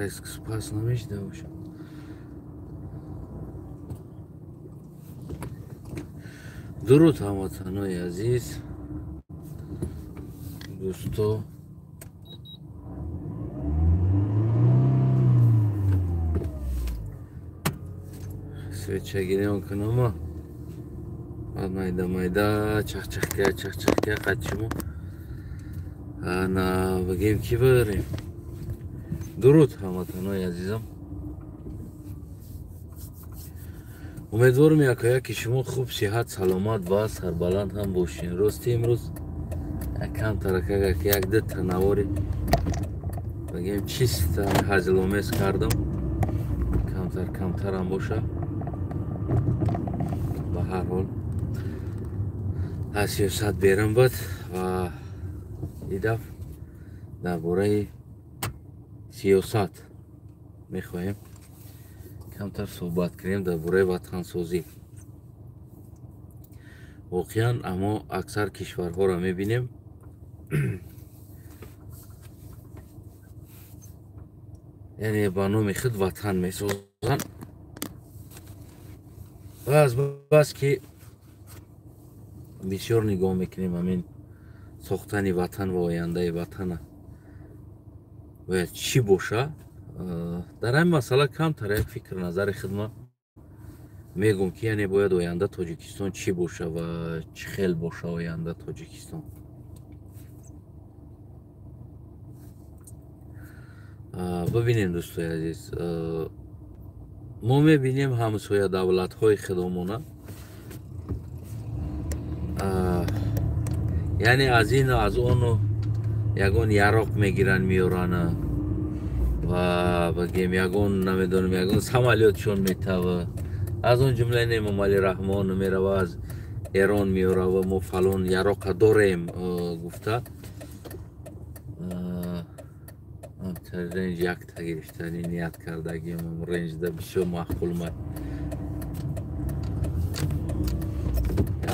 Спас намешида бошад. Дуруд, ҳамватанои азиз, дӯсто. Свечагирён кунама, баъд майда майда чахчахкия чахчахкия қачимо ана бигем ки барем. Дуруд, ҳамватанои азизам. Умедворам, якояки шумо хуб, сиҳат, саломат ва сарбаланд ҳам бошед. Рости, имрӯз камтаракага ки як дута навори бигем чиста ҳазиломез кардам, камтар камтарам боша. Ба ҳар ҳол, аз сиёсат берун буд ва идаф дар бораи сиёсат мехоҳем камтар суҳбат кунем, дар бораи ватансозӣ. Воқеан, аммо аксар кишварҳоро мебинем, яъне ба номи худ ватан месозанд ва аз бас ки бисёр нигоҳ мекунем, ҳамин сохтани ватан ва ояндаи ватана бояд чӣ боша, дар ҳамин масъала камтар як фикр назари худма мегӯм, ки яъне бояд оянда Тоҷикистон чӣ боша ва чӣ хел боша оянда Тоҷикистон. Бибинем, дӯстои азиз, мо мебинем ҳамсоя давлатҳои худомона, яъне аз ину аз ону ягон яроқ мегиранд, меоранд ва бигем ягон, намедонам, ягон самолётшон метава. Аз он ҷумла Эмомалӣ Раҳмон мерава, аз Эрон меорава, мо фалон яроқа дорем гуфта. Ренҷ якта гирифтани ният кардагим, ренҷда бисёр маъқул мад.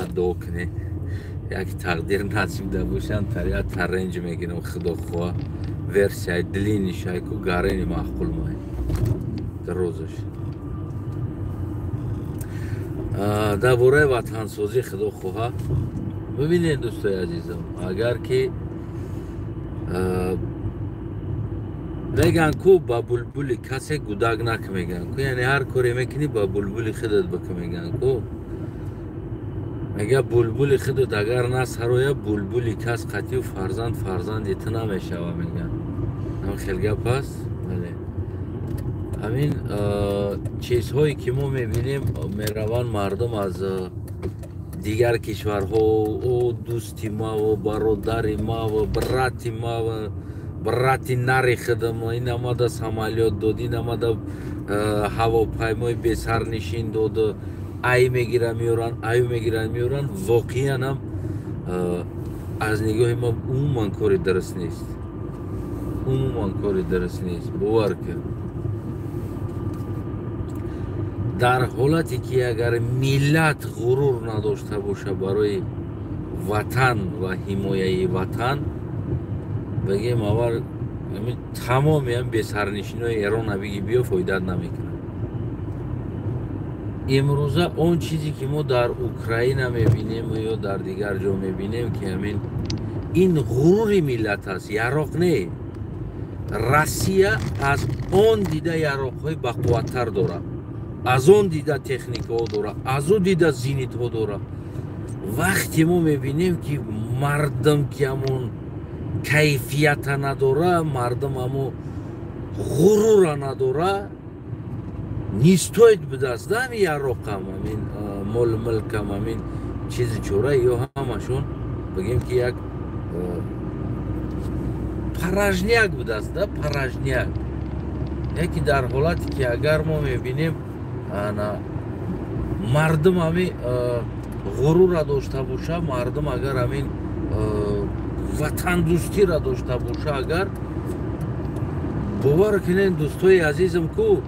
Як дуо кунед, як тақдир насибда бошам, та ренҷ мегирам, худо хоҳа. Версияи длиннишайку гарени маъқул май дарозаш. Дар бораи ватансозӣ, худо хоҳа, бибинед, дӯстои азизам, агар ки меган ку ба булбули касе гудак нак, меган ку, яъне ҳар коре мекунӣ, ба булбули худат бикун, меган ку. Мега, булбули худат агар насароя, булбули кас қатию фарзанд фарзанди ту намешава, меган. Ҳам хел гап аст. Бале, ҳамин чизҳое ки мо мебинем, мераванд мардум аз дигар кишварҳо, о дӯсти маву бародари маву брати маву брати нари худам, ин омада самолёт дод, ин омада ҳавопаймои бесарнишин дод, ай мегиранд меоранд, аю мегиранд меоранд. Воқеан ҳам, аз нигоҳи ма, умуман кори дуруст нест, умуман кори дуруст нест. Бовар кун, дар ҳолате ки агар миллат ғурур надошта боша барои ватан ва ҳимояи ватан, бигем, аввал тамоми ҳам бесарнишинои Эрона биги биё, фоидат намекунад. Имрӯза он чизе ки мо дар Украина мебинем ё дар дигар ҷо мебинем, ки ҳамин ин ғурури миллат аст, яроқ не. Россия аз он дида яроқҳои бақувваттар дорад, аз он дида техникаҳо дорад, аз ӯ дида зенитҳо дорад. Вақте мо мебинем, ки мардум ки ҳамон кайфията надора, мардум ҳамо ғурура надора, не стоит будаст да ҳамин яроқам, ҳамин мол мулкам, ҳамин чизи чора ё ҳамашон, бигем ки як порожняк будаст да, порожняк. Яке дар ҳолате ки агар мо мебинем, ана мардум ҳамин ғурура дошта боша, мардум агар ҳамин ватандӯстиро дошта боша, агар бовар кунед, дӯстои азизам, ку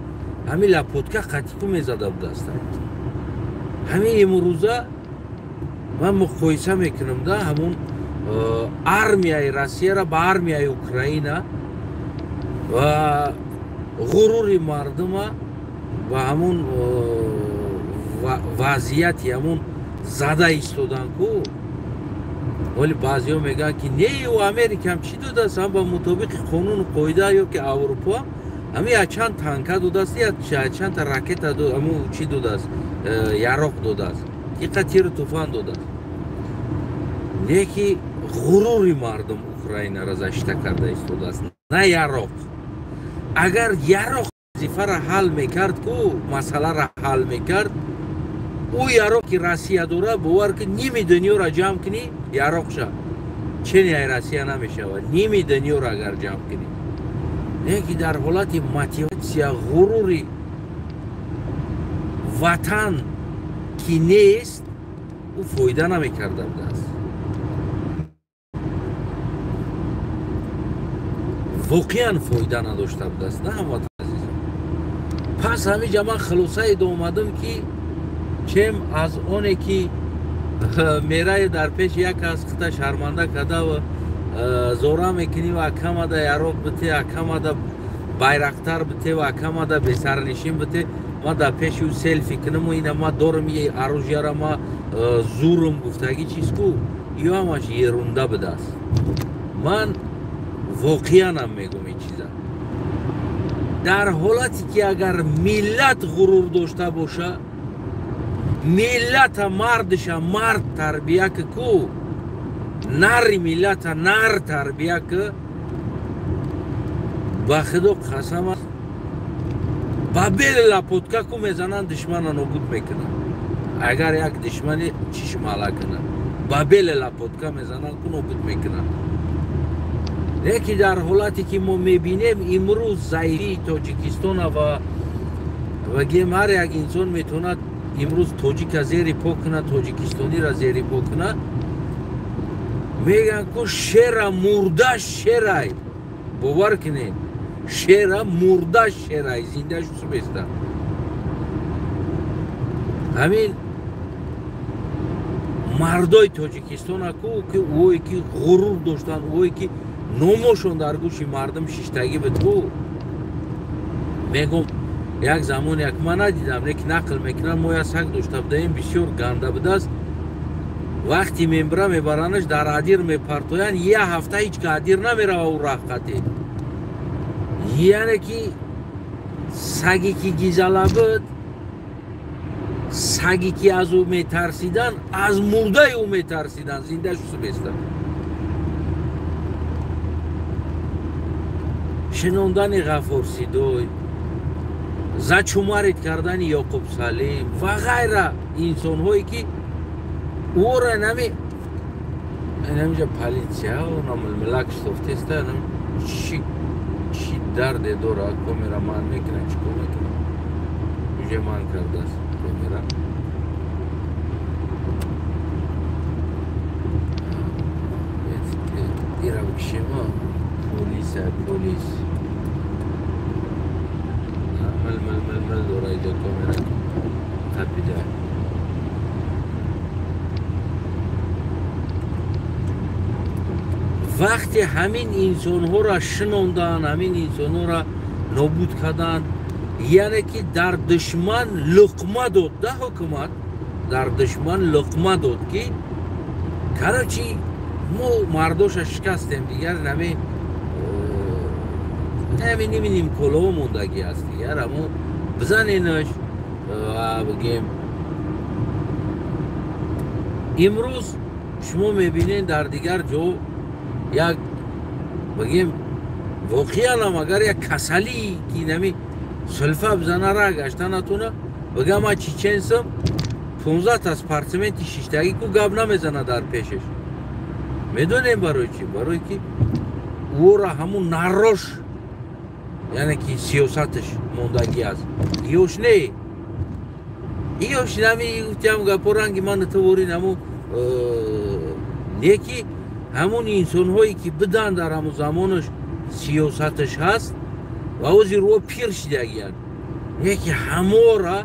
ҳамин лапотка қатику мезада будаста. Ҳамин имрӯза ман муқоиса мекунам да ҳамун армияи Россияра ба армияи Украина ва Ғурури мардума ба ҳамун вазъияти ҳамун зада истодан ку. Вале баъзеҳо мегӯянд, ки не, ӯ Америкам чӣ додааст, ҳам ба мутобиқи қонуну қоида ё ки Аврупо ҳамин якчанд танка додааст, якчандта ракета, ҳамун чӣ додааст, яроқ додааст, иқа тиру туфан додааст. Не ки ғурури мардум Украинаро зашита карда истодааст, на яроқ. Агар яроқ вазифаро ҳал мекард ку, масъаларо ҳал мекард, ӯ яроқ ки Россия дорад, бовар ки ними дунёро ҷамъ кунӣ, яроқша чени ай Россия намешавад, ними дунёро агар ҷамъ кунӣ. Лекин дар ҳолати мотиватсия ғурури ватан ки нест, ӯ фоида намекарда будааст. Воқеан фоида надошта будааст, на ҳамватан азизам. Пас ҳамиҷа ман хулосае омадам, ки чем аз оне ки мерае дар пеши як аз хита шарманда карда ва зора мекунӣ ва акамада яроқ бите, акамада байрақтар бите ва акамада бесарнишин бите, ма дар пеши ӯ селфи кунам, ина ма дорам оружияра, ма зурум гуфтагӣ чиз ку, ё ҳамаш ерунда будааст. Ман воқеанам мегӯм ин чиза. Дар ҳолате ки агар миллат ғурур дошта боша, миллата мардиша мард тарбия ки ку, нари миллата нар тарбия ки, ба худо қасам аст, ба бели лапотка ку мезананд, душмана нобуд мекунанд. Агар як душмани чишмала кунад, ба бели лапотка мезананд ку, нобуд мекунанд. Лекин дар ҳолате ки мо мебинем имрӯз заифии Тоҷикистона ва гем ҳар як инсон метавонад имрӯз тоҷика зери по кунад, тоҷикистониро зери по кунад, мегӯянд ку шера мурда шерай. Бовар кунед, шера мурда шерай, зинда шусубеста. Ҳамин мардои Тоҷикистона ку, ки ӯое ки ғурур доштанд, ӯое ки номошон дар гӯши мардум шиштагӣ буд ку, мегӯм як замон як ман надидам, лекин нақл мекунам, мо як саг дошта будаем, бисёр ганда будааст. Вақти мембра мебаранаш, дар адир мепартоянд, як ҳафта ҳеҷ ка адир намерава ӯ раҳқате. Яъне ки саге ки гизала буд, саге ки аз ӯ метарсиданд, аз мурдаи ӯ метарсиданд, зинда шусубеста. Шинондани Ғаффор Сидой, зачумарид кардани Ёқуб Салим ва ғайра инсонҳое ки ӯро нами намиҷа полиция намилмилак шитофтеста, чӣ дарде дора, камера ман мекунад, чӣ кор мекунад, уже ман кардааст камера. Ира бикшема полиса, полис мил мил мил мил дора иҷа камера қапида. Вақте ҳамин инсонҳоро шинонданд, ҳамин инсонҳоро нобуд карданд, яъне ки дар душман луқма дод, да ҳукумат дар душман луқма дод, ки короче мо мардоша шикастем, дигар нами ними нимколао мондагӣ аст, дигар амо бизаненаш бигем. Имрӯз шумо мебинед дар дигар ҷо як бигем воқеанам агар як касалӣ ки нами сулфа бизана ра гашта натона, бигам ман чеченсам, 15 та спортсменти шиштагӣ ку гап намезана дар пешаш. Медонем барои чӣ? Барои ки ӯро ҳамун нарош, яъне ки сиёсаташ мондагӣ аст. Ёш не, ёш нами гуфтиам гапо ранги ман ту ворин ҳамун не ки ҳамун инсонҳое ки биданд дар ҳамун замонаш сиёсаташ ҳаст ва ҳозир ӯ пир шидагиянд, не ки ҳамора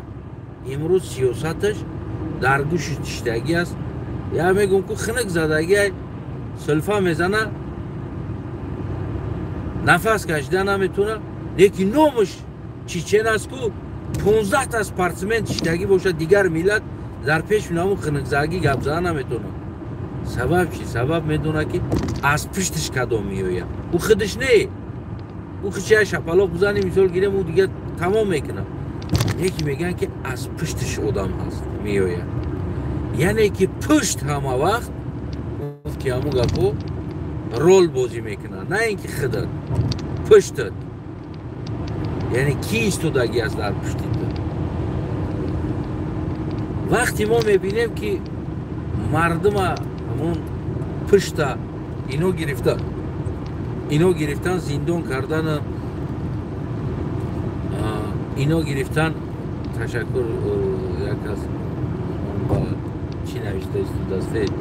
имрӯз сиёсаташ дар гӯши шидагӣ аст. Я мегӯм ку хинак задагӣ, сулфа мезана, нафас кашида наметавона, лекин номаш Чечен аст ку, 15 та спортсмен шидагӣ бошад, дигар миллат дар пеши ҳамун хунукзагӣ гап зада наметавонад. Сабаб чи? Сабаб медонад, ки аз пуштиш кадом меояд. Ӯ худаш не, ӯ худш як шапалоқ бизани, мисол гирем, ӯ дига тамом мекунад. Яке мегӯянд, ки аз пуштиш одам ҳаст, меояд, яъне ки пушт ҳама вақт ки ҳамун гапҳо рол бозӣ мекунад, на ин ки худат, пуштат, яъне ки истодагӣ аст дар пушти ту. Вақте мо мебинем, ки мардума ҳамун пушта ино гирифта, ино гирифтан, зиндон кардана, ино гирифтан. Ташаккур, як кас ба чӣ навишта истодааст,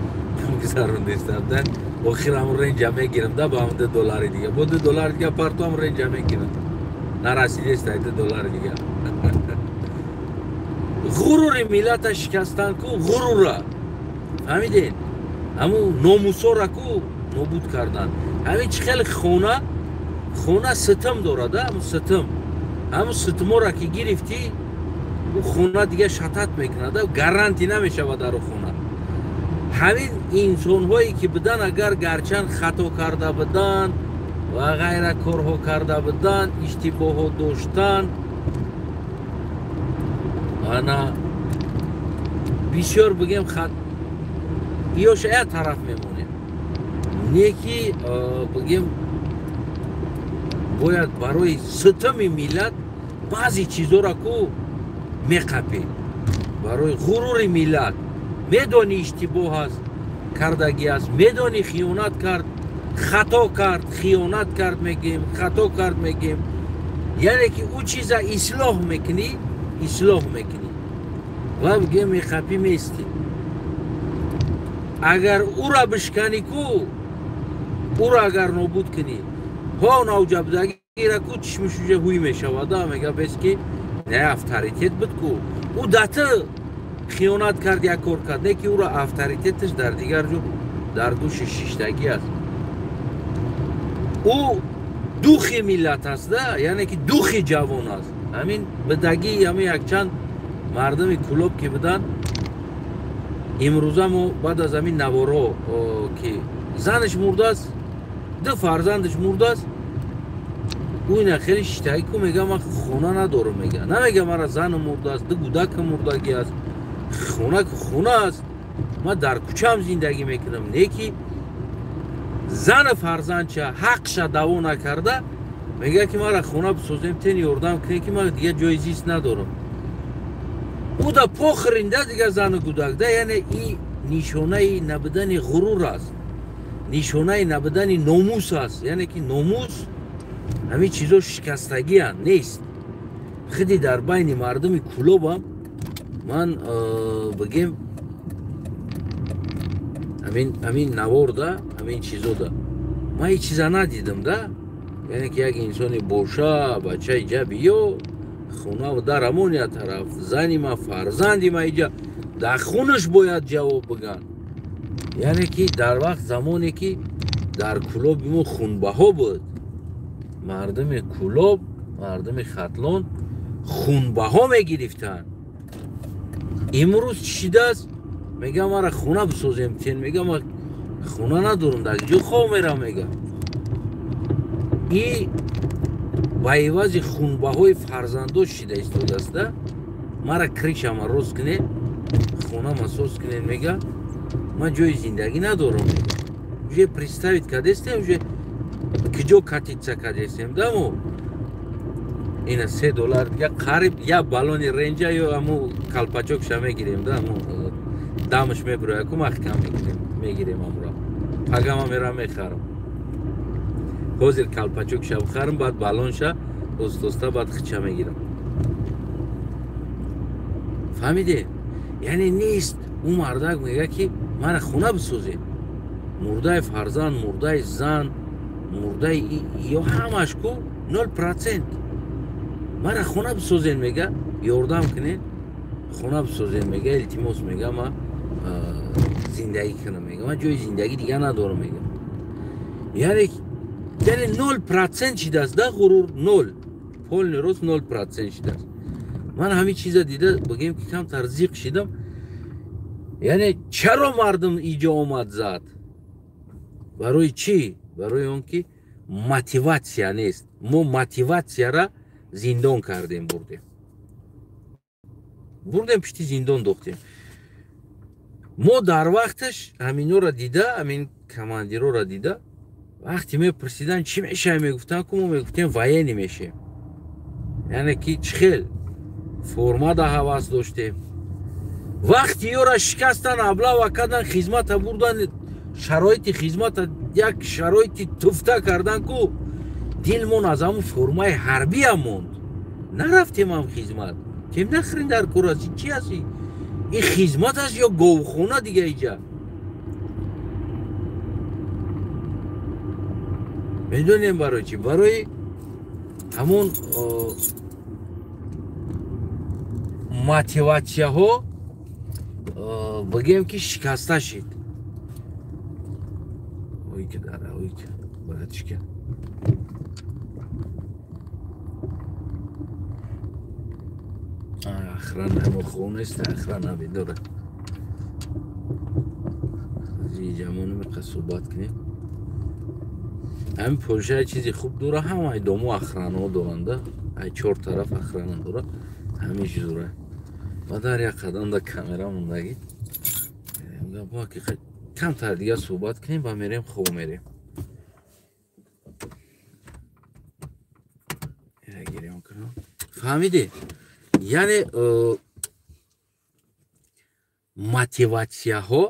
гузарондистанд. Охир ҳамун ренҷа мегирам да, ба ҳамун 2 доллари дига, бо 2 доллари дига партоам, ренҷа мегирам. Нарасидест 2 доллари дига. Ғурури миллата шикастан ку, ғурура, фаҳмидед, ҳамун номусора ку нобуд кардан. Ҳамин чӣ хеле хона ситм дорад, ҳамун ситм, ҳамун ситмора ки гирифтӣ, ӯ хона дига шатат мекунад, гарантӣ намешавад дар хона. Ҳамин инсонҳое ки будан, агар гарчанд хато карда буданд ва ғайра корҳо карда буданд, иштибоҳҳо доштанд, ана бисёр бигем, хат ёша як тараф мемонем, не ки бигем, бояд барои ситами миллат баъзе чизора ку меқапӣ. Барои ғурури миллат медонӣ, иштибоҳ аст, кардагӣ аст, медонӣ, хиёнат кард, хато кард, хиёнат кард мегем, хато кард мегем, яъне ки ӯ чиза ислоҳ мекунӣ, ислоҳ мекунӣ ва бигем, меқапӣ, меистӣ. Агар ӯра бишканӣ ку, ӯро агар нобуд кунӣ, ҳо навҷабдагира ку, чишмиш уже ҳуй мешавада, мега бес ки не авторитет буд ку, ӯ дата хиёнат кард, як кор кард, не ки ӯро авторитеташ дар дигар ҷо дар гӯши шиштагӣ аст. Ӯ духи миллат аст да, яъне ки духи ҷавон аст. Ҳамин бидагии ҳамин якчанд мардуми Кулоб ки буданд, имрӯза мо баъд аз ҳамин наворо, ки занаш мурдааст, ду фарзандаш мурдааст, ӯ ина хеле шиштагӣ ку, мега: «Ман хона надорам», мега. Намега: «Мара занам мурдааст, ду кӯдакам мурдагӣ аст, хона хона аст, ман дар кӯчаам зиндагӣ мекунам». Не ки зана фарзандча ҳақша даво накарда, мега ки мара хона бисозем, тен ёрдам кунем, ки ман дига ҷои зист надорам. Ӯ да похрен да, дига зану кӯдак да. Яъне и нишонаи набудани ғурур аст, нишонаи набудани номус аст, яъне ки номус, ҳамин чизо шикастагианд, нест. Худи дар байни мардуми Кулобам ман бигем, ҳамин наворда, ҳамин чизода ман ҳеҷ чиза надидам да, яъне ки як инсоне боша, бача, иҷа биё, хона дар ҳамон як тараф, зани ма, фарзанди ма иҷа дар хунаш бояд ҷавоб биган. Яъне ки дар вақт замоне ки дар Кулоби мо хунбаҳо буд, мардуми Кулоб, мардуми Хатлон хунбаҳо мегирифтанд. Имрӯз чӣ шидааст? Мега: «Мара хона бисозем тен», мега, «Ма хона надорам, дар ҷо хоб мерам», мега. И ба ивази хунбаҳои фарзандош шида истодааст да. «Мара крыша ма рост кунед, хонама соз кунед», мега, «ман ҷои зиндагӣ надорам», мега. Уже представить кардестем, уже киҷо катиться кардестем да мо. Ина 3 доллар дига, қариб як баллони ренҷа ё аму колпачок ша мегирем да, аму дамаш мебироя ку, маҳкам мекунем, мегирем амура. Пагама мерам, мехарам. Ҳозир колпачок ша бихарам, баъд баллонша остоста, баъд хича мегирам. Фаҳмиде? Яъне нест. Ӯ мардак мега ки мара хона бисозем. Мурдаи фарзанд, мурдаи зан, мурдаи ё ҳамаш ку 0%. «Мара хона бисозен», мега, «ёрдам кунед, хона бисозен», мега, «илтимос», мега, «ма зиндагӣ кунам», мега, «ман ҷои зиндагӣ дига надорам», мега. Яъне 0% шидааст да ғурур, нол. Полный рост 0% шидааст. Ман ҳамин чиза дида бигем ки камтар зиқ шидам. Яъне чаро мардум иҷо омад зад? Барои чӣ? Барои он ки мотиватсия нест. Мо мотиватсияра зиндон кардем, бурдем. Бурдем пишти зиндон дохтем. Мо дар вақташ ҳаминора дида, ҳамин командирора дида, вақте мепурсидан чӣ мешавем, мегуфтанд ку мо мегуфтем военный мешем. Яъне ки чӣ хел форма да ҳавас доштем. Вақти ёра шикастан, аблава кардан, хизмата бурдан, шароити хизмата як шароити туфта кардан ку дилмон аз ҳамун формаи ҳарбиам монд. Нарафтем ҳам хизмат. Тем нахрен дар кор аст, чӣ аст? Ин хизмат аст ё говхона дига иҷа? Медонем барои чӣ? Барои ҳамун мотиватсияҳо бигем ки шикаста шид. Ой ки дара, ой ки братишка. Охрана мо хонест, охрана бидора. Ҷамону меқа суҳбат кунем. Ҳамин Польша чизи хуб дора, ҳамаи дому охранаҳо доранда, ай чор тараф охрана дора, ҳамин чизора. Ва дар як қадам да камера мондагӣ. Камтар дига суҳбат кунем ва мерем хоб мерем. Гирён кунам. Фаҳмидӣ? Яъне мотиватсияҳо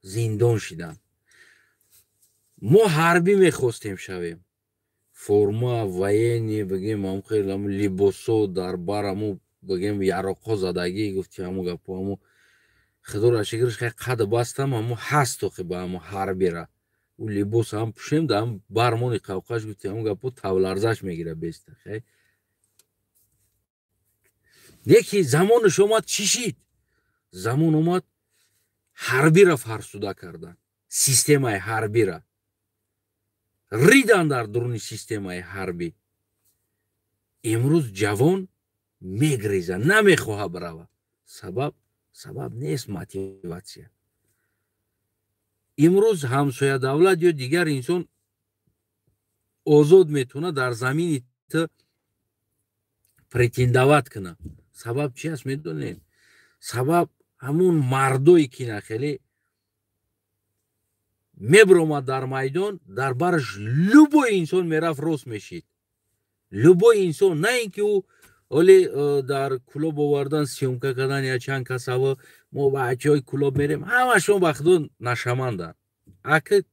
зиндон шиданд. Мо ҳарбӣ мехостем шавем. Форма, военный, бигем, ҳамун хел ҳамун либосо дар бар, ҳамун бигем яроқҳо задагӣ, гуфти ҳамун гапо, ҳамун худоро шукрш хай қад бастам, ҳамун ҳаст охи ба ҳамун ҳарбира. Ӯ либос ҳам пӯшем, да ҳам бармони қавқаш, гуфти ҳамун гапо тавларзаш мегира беста. Хай неки замонаш омад, чӣ шид? Замон омад, ҳарбира фарсуда кардан, системаи ҳарбира ридан дар дуруни системаи ҳарбӣ. Имрӯз ҷавон мегреза, намехоҳа бирава. Сабаб нест мотиватсия. Имрӯз ҳамсоя давлат ё дигар инсон озод метавона дар замини ту претендоват куна. Сабаб чи аст медонед? Сабаб ҳамун мардое ки нахеле мебиромад дар майдон, дар бараш любой инсон мерафт, рост мешид. Любой инсон, на ин ки ӯ оле дар клуб овардан, съёмка кардан я чанд касаво, мо бачаҳои клуб мерем, ҳамашон ба худо нашаманданд. Аки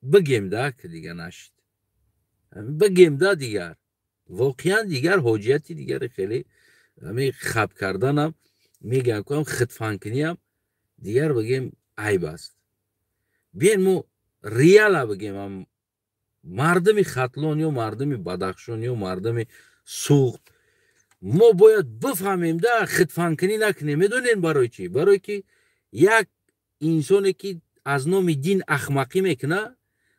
бигем да, аки дига нашид. Бигем да дигар. Воқеан дигар ҳоҷияти дигари хеле ҳамин хаб карданам мегӯям, куам хитфанкуниам дигар бигем айб аст. Биен мо реала бигем, ам мардуми Хатлон ё мардуми Бадахшон ё мардуми Суғд, мо бояд бифаҳмем да, хитфанкунӣ накунем. Медонем барои чӣ? Барое ки як инсоне ки аз номи дин ахмақӣ мекуна,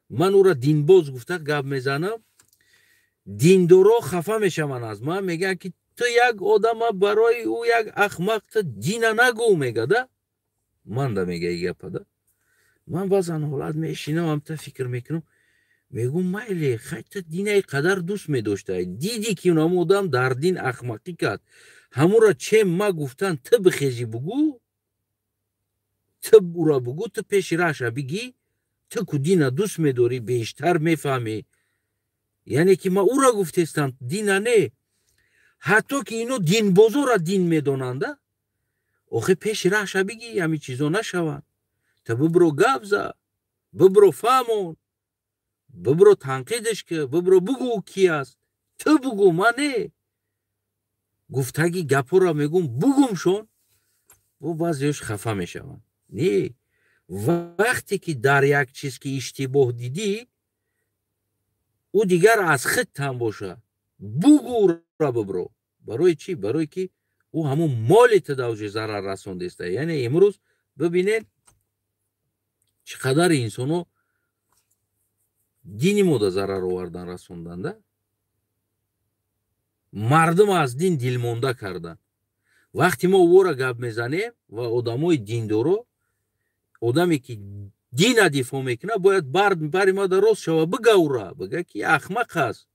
ман ӯра динбоз гуфта гап мезанам, диндоро хафа мешаванд аз ман, мегӯянд ки ту як одама барои ӯ як ахмақ ту дина нагӯ, мега да. Ман да мега и гапа да. Ман баъзан ҳолат мешинам, ҳамта фикр мекунам, мегӯм майли, хай ту динаи қадар дӯст медоштай, дидӣ ки ҳамун одам дар дин ахмақӣ кард, ҳамура чем ма гуфтан ту бихезӣ бугӯ, ту ура бугӯ, ту пеши раҳша бигӣ, ту ку дина дӯст медорӣ, бештар мефаҳмӣ. Яъне ки ма ура гуфтестам, дина не. Ҳатто ки ино динбозора дин медонанда, охи пеши раҳша бигӣ, ҳамин чизо нашаванд. Ту бибро гап за, бибро фаҳмон, бибро танқидаш ки, бибро бугӯ ки аст. Ту бугӯ, ман не. Гуфтаги гапҳоро мегӯм, бугумшон, бо баъзеёш хафа мешаванд. Не, вақте ки дар як чиз ки иштибоҳ дидӣ, ӯ дигар аз худтам боша, бугӯ ӯра бибро. Барои чӣ? Барое ки ӯ ҳамун моли ту давҷи зарар расондеста. Яъне имрӯз бибинед чӣ қадар инсонҳо дини мода зарар овардан расонданда. Мардум аз дин дилмонда карданд. Вақте мо ӯро гап мезанем ва одамои диндоро, одаме ки дина дифоъ мекунад, бояд бари мада рост шава, бига ӯра, бига ки ахмақ аст.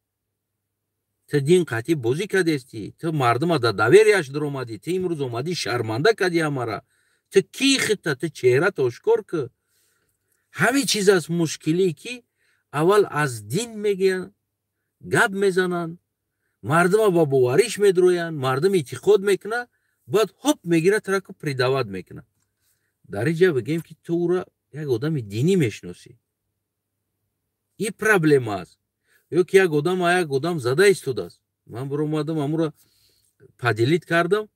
Ту дин қатъӣ бозӣ кардестӣ, ту мардума дар доверияш даромадӣ, ту имрӯз омадӣ, шарманда кардӣ ҳамара. Ту кӣ хита, ту чеҳрат ошкор ки. Ҳамин чиз аст мушкилӣ, ки аввал аз дин мегӯянд, гап мезананд, мардума ба бовариш медроянд, мардум эътиқод мекунад, баъд ҳоп мегирад, тараку предавать мекунад. Дар ин ҷа бигӯем, ки ту ӯра як одами динӣ мешиносӣ, ин проблема аст. Ё ки як одам як одам зада истодааст, ман биромадам, амура поделить кардам.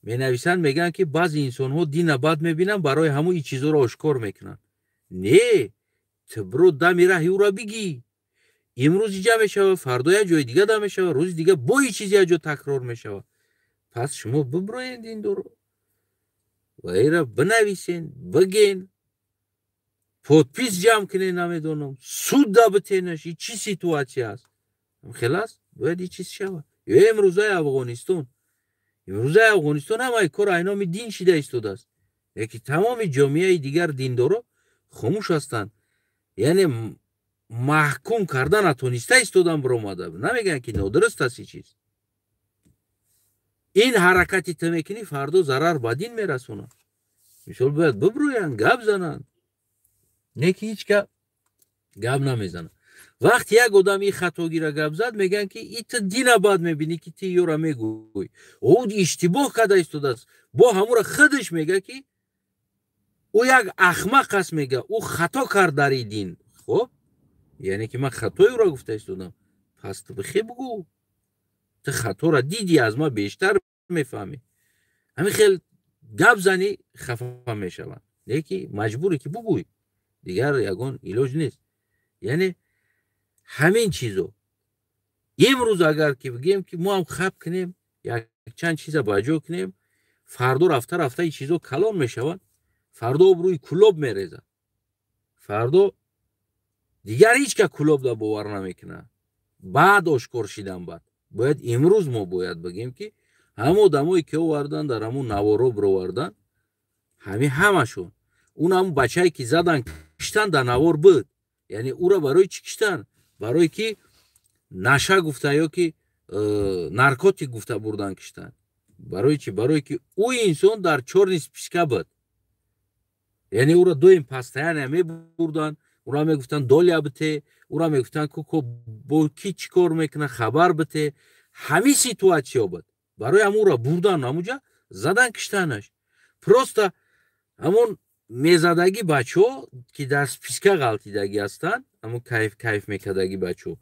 Менависанд, мегӯянд, ки баъзе инсонҳо дина бад мебинанд, барои ҳамун ин чизҳоро ошкор мекунанд. Не, ту биро, дами раҳи ӯра бигӣ. Имрӯз иҷа мешавад, фардо як ҷои дига да мешавад, рӯзи дига бо ин чиз як ҷо такрор мешавад. Пас шумо биброен, диндоро, ва ира бинависен, биген, подпись ҷамъ кунед, намедонам, суд да битенаш. И чӣ ситуация аст? Хел аст, бояд и чиз шавад. Ё имрӯзаи Афғонистон, имрӯзаи Афғонистон ҳамаи кор айноми дин шида истодааст, лекин тамоми ҷомеаи дигар диндоро хомӯш ҳастанд, яъне маҳкум карда натониста истодан. Биромада намегӯянд, ки нодуруст аст ин чиз. Ин ҳаракати ту мекунӣ, фардо зарар ба дин мерасонад. Мисол, бояд бибрӯянд, гап зананд, не ки ҳеҷ ка гап намезанад. Вақте як одам ин хатогира гап зад, мегӯянд, ки и ту дина бад мебинӣ, ки ту ёра мегӯй, ӯ иштибоҳ карда истодааст. Бо ҳамура худаш мега, ки ӯ як ахмақ аст, мега, ӯ хато кард дар ин дин. Хоб, яъне ки ман хатои ӯро гуфта истодам. Пас ту бихе бугӯ, ту хаторо дидӣ, аз ман бештар мефаҳмӣ. Ҳамин хел гап занӣ, хафа мешаванд, леки маҷбуре, ки бугӯй, дигар ягон илоҷ нест. Яъне ҳамин чизо имрӯз агар ки бигӯем, ки мо ҳам хаб кунем, якчанд чиза ба ҷо кунем, фардо рафта рафта ин чизо калон мешаванд. Фардо обрӯи Кӯлоб мерезад, фардо дигар ҳеҷ ка Кӯлоб да бовар намекунад. Баъд ошкор шидан баъд бояд имрӯз мо бояд бигӯем, ки ҳама одамое ки овардан, дар ҳамун наворо бировардан, ҳамин ҳамашон, он ҳамун бачае ки задан киштан, дар навор буд. Яъне ӯра барои чӣ киштан? Барое ки наша гуфта ё ки наркотик гуфта бурдан киштан. Барои чӣ? Барое ки ӯ инсон дар чёрный списка буд, яъне ӯро доим постоянно мебурданд, ӯра мегуфтанд, доля бите, ӯра мегуфтанд, куко бо ки чӣ кор мекунад, хабар бите. Ҳамин ситуация буд, барои ҳамун ӯра бурдан, ҳамунҷа задан, киштанаш. Просто ҳамон мезадагӣ бачаҳо, ки дар списка ғалтидагӣ ҳастанд, ҳамон кайф кайф мекардагӣ бачаҳо,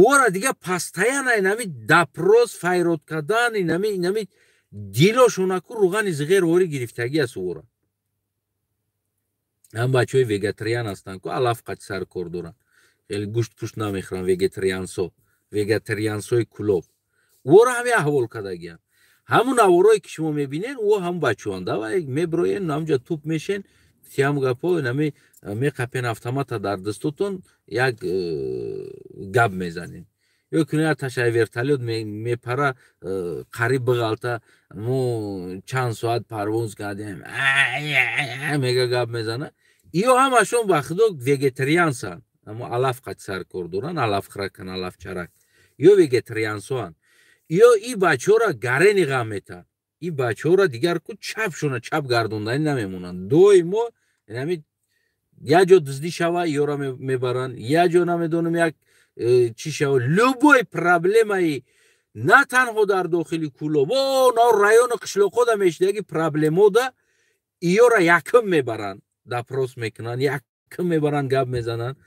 ӯра дига постоянно инами допрос, файрод кардан, инами дилошонаку руғани зиғер ворӣ гирифтагӣ аст. Ӯра ҳам бачаҳои вегетариан ҳастанд ку, алаф қати сар кор доранд, хеле гӯшт пушт намехӯранд, вегетариансо, вегетариансои Кулоб, ӯро ҳамин аҳвол кардагианд. Ҳамун наворое ки шумо мебинед, ӯ ҳамун бачаҳоанд. Давай меброен, ҳамунҷа туп мешен, сиам гапо нами меқапен, автомата дар дастотон, як гап мезанем. Ё ки ташай вертолёт мепара, қариб биғалта, мо чанд соат парвоз кардем, мега, гап мезана. Иё ҳамашон ба худо вегетариансанд, амо алаф қати сар кор доранд, алафхӯракан, алафчарак, ё вегетариансоанд. Ё и бачаҳоро гарени ғам метаҳанд. И бачаҳоро дигар ку чапшона чап гардонданӣ намемонанд. Доимо ами як ҷо дуздӣ шава, ёра мебаранд, як ҷо намедонам як чӣ шава, любой проблемаи на танҳо дар дохили Кӯлоб, о на району қишлоқода мешидаги проблемода иёра якм мебаранд, допрос мекунанд, якм мебаранд, гап мезананд,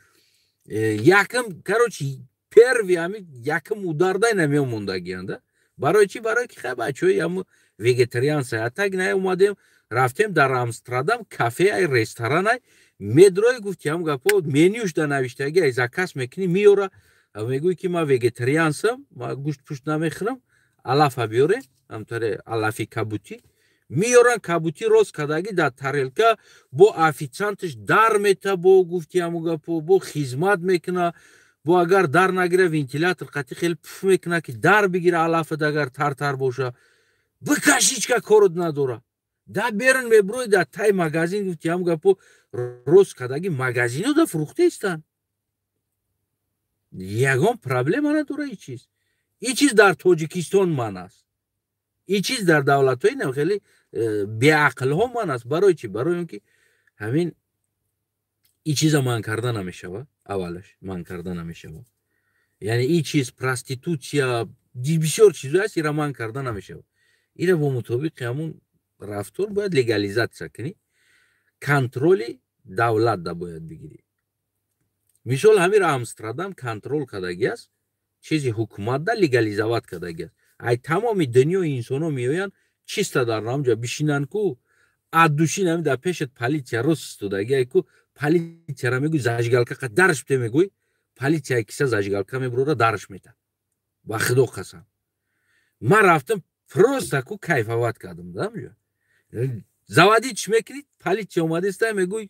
якм, короче, первый ами якм удардай намемондагианда. Барои чӣ? Барои ки хай бачаҳои ҳаму вегетарианса. А так наомадем, рафтем дар Амстердам, кафеай, ресторанай медрои, гуфти ҳам гапо, менюш да навиштаги, ай заказ мекунӣ, меёра, мегӯй, ки ман вегетариансам, ман гӯшт пушт намехӯрам, алафа биёре, ҳамтаре алафи кабутӣ меёран, кабутӣ рост кардагӣ дар тарелка, бо официанташ дар мета, бо гуфти ҳаму гапо, бо хизмат мекуна. Бо агар дар нагира, вентилятор қати хеле пуф мекуна, ки дар бигира алафат, агар тартар боша, бикаш, ҳичка корот надора. Да берун мебурои, дар тай магазин, гуфти ҳам гапо рост кадаги, магазино да фурӯхтаистанд, ягон проблема надора. И чиз дар Тоҷикистон ман аст, ин чиз дар давлатҳои нав хеле беақлҳо ман аст. Барои чӣ? Барои он ки ҳамин ин чиза манъ карда намешавад. Аввалаш манъ карда намешавад, яъне ин чиз, проститутсия, бисёр чизо аст, ира манъ карда намешавад. Ира бо мутобиқи ҳамун рафтор бояд легализатсия кунӣ, контроли давлат да бояд бигирӣ. Мисол, ҳамира Амстердам контрол кардагӣ аст, чизи ҳукумат да легализовать кардагӣ аст. Ай тамоми дунёи инсонҳо меоянд, чиста дар ҳамҷа бишинанд ку аддушин. Ҳами дар пешат полиция рост истодагӣ ку, полицияра мегӯй, зажигалка қа дарш бите, мегӯй, полиция киса зажигалка мебурора, дарш мета. Ба худо қасам, ман рафтам, просто ку кайфовать кардам. Да заводить чӣ мекунӣ? Полиция омадиста, мегӯй: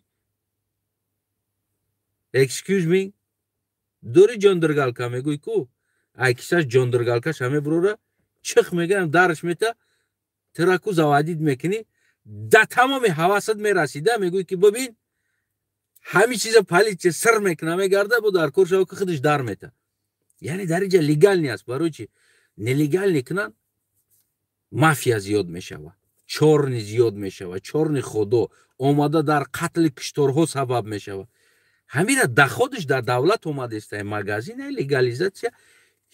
«Excuse me, дори ҷондиргалка?» Мегӯй ку, ай кисаш ҷондиргалкаша мебурора, чих мегаям, дарш мета. Тираку заводить мекунӣ, да тамоми ҳавасат мерасида, мегӯй ки бибин, ҳамин чиза полиция сир мекуна, мегарда, бо дар кор шава ки худаш дар мета. Яъне дар инҷа легальный аст. Барои чи нелегальный кунанд? Мафия зиёд мешавад, чёрный зиёд мешавад, чёрный худо омада дар қатли кишторҳо сабаб мешавад. Ҳамина доходаш дар давлат омадеста. Магазин легализатсия,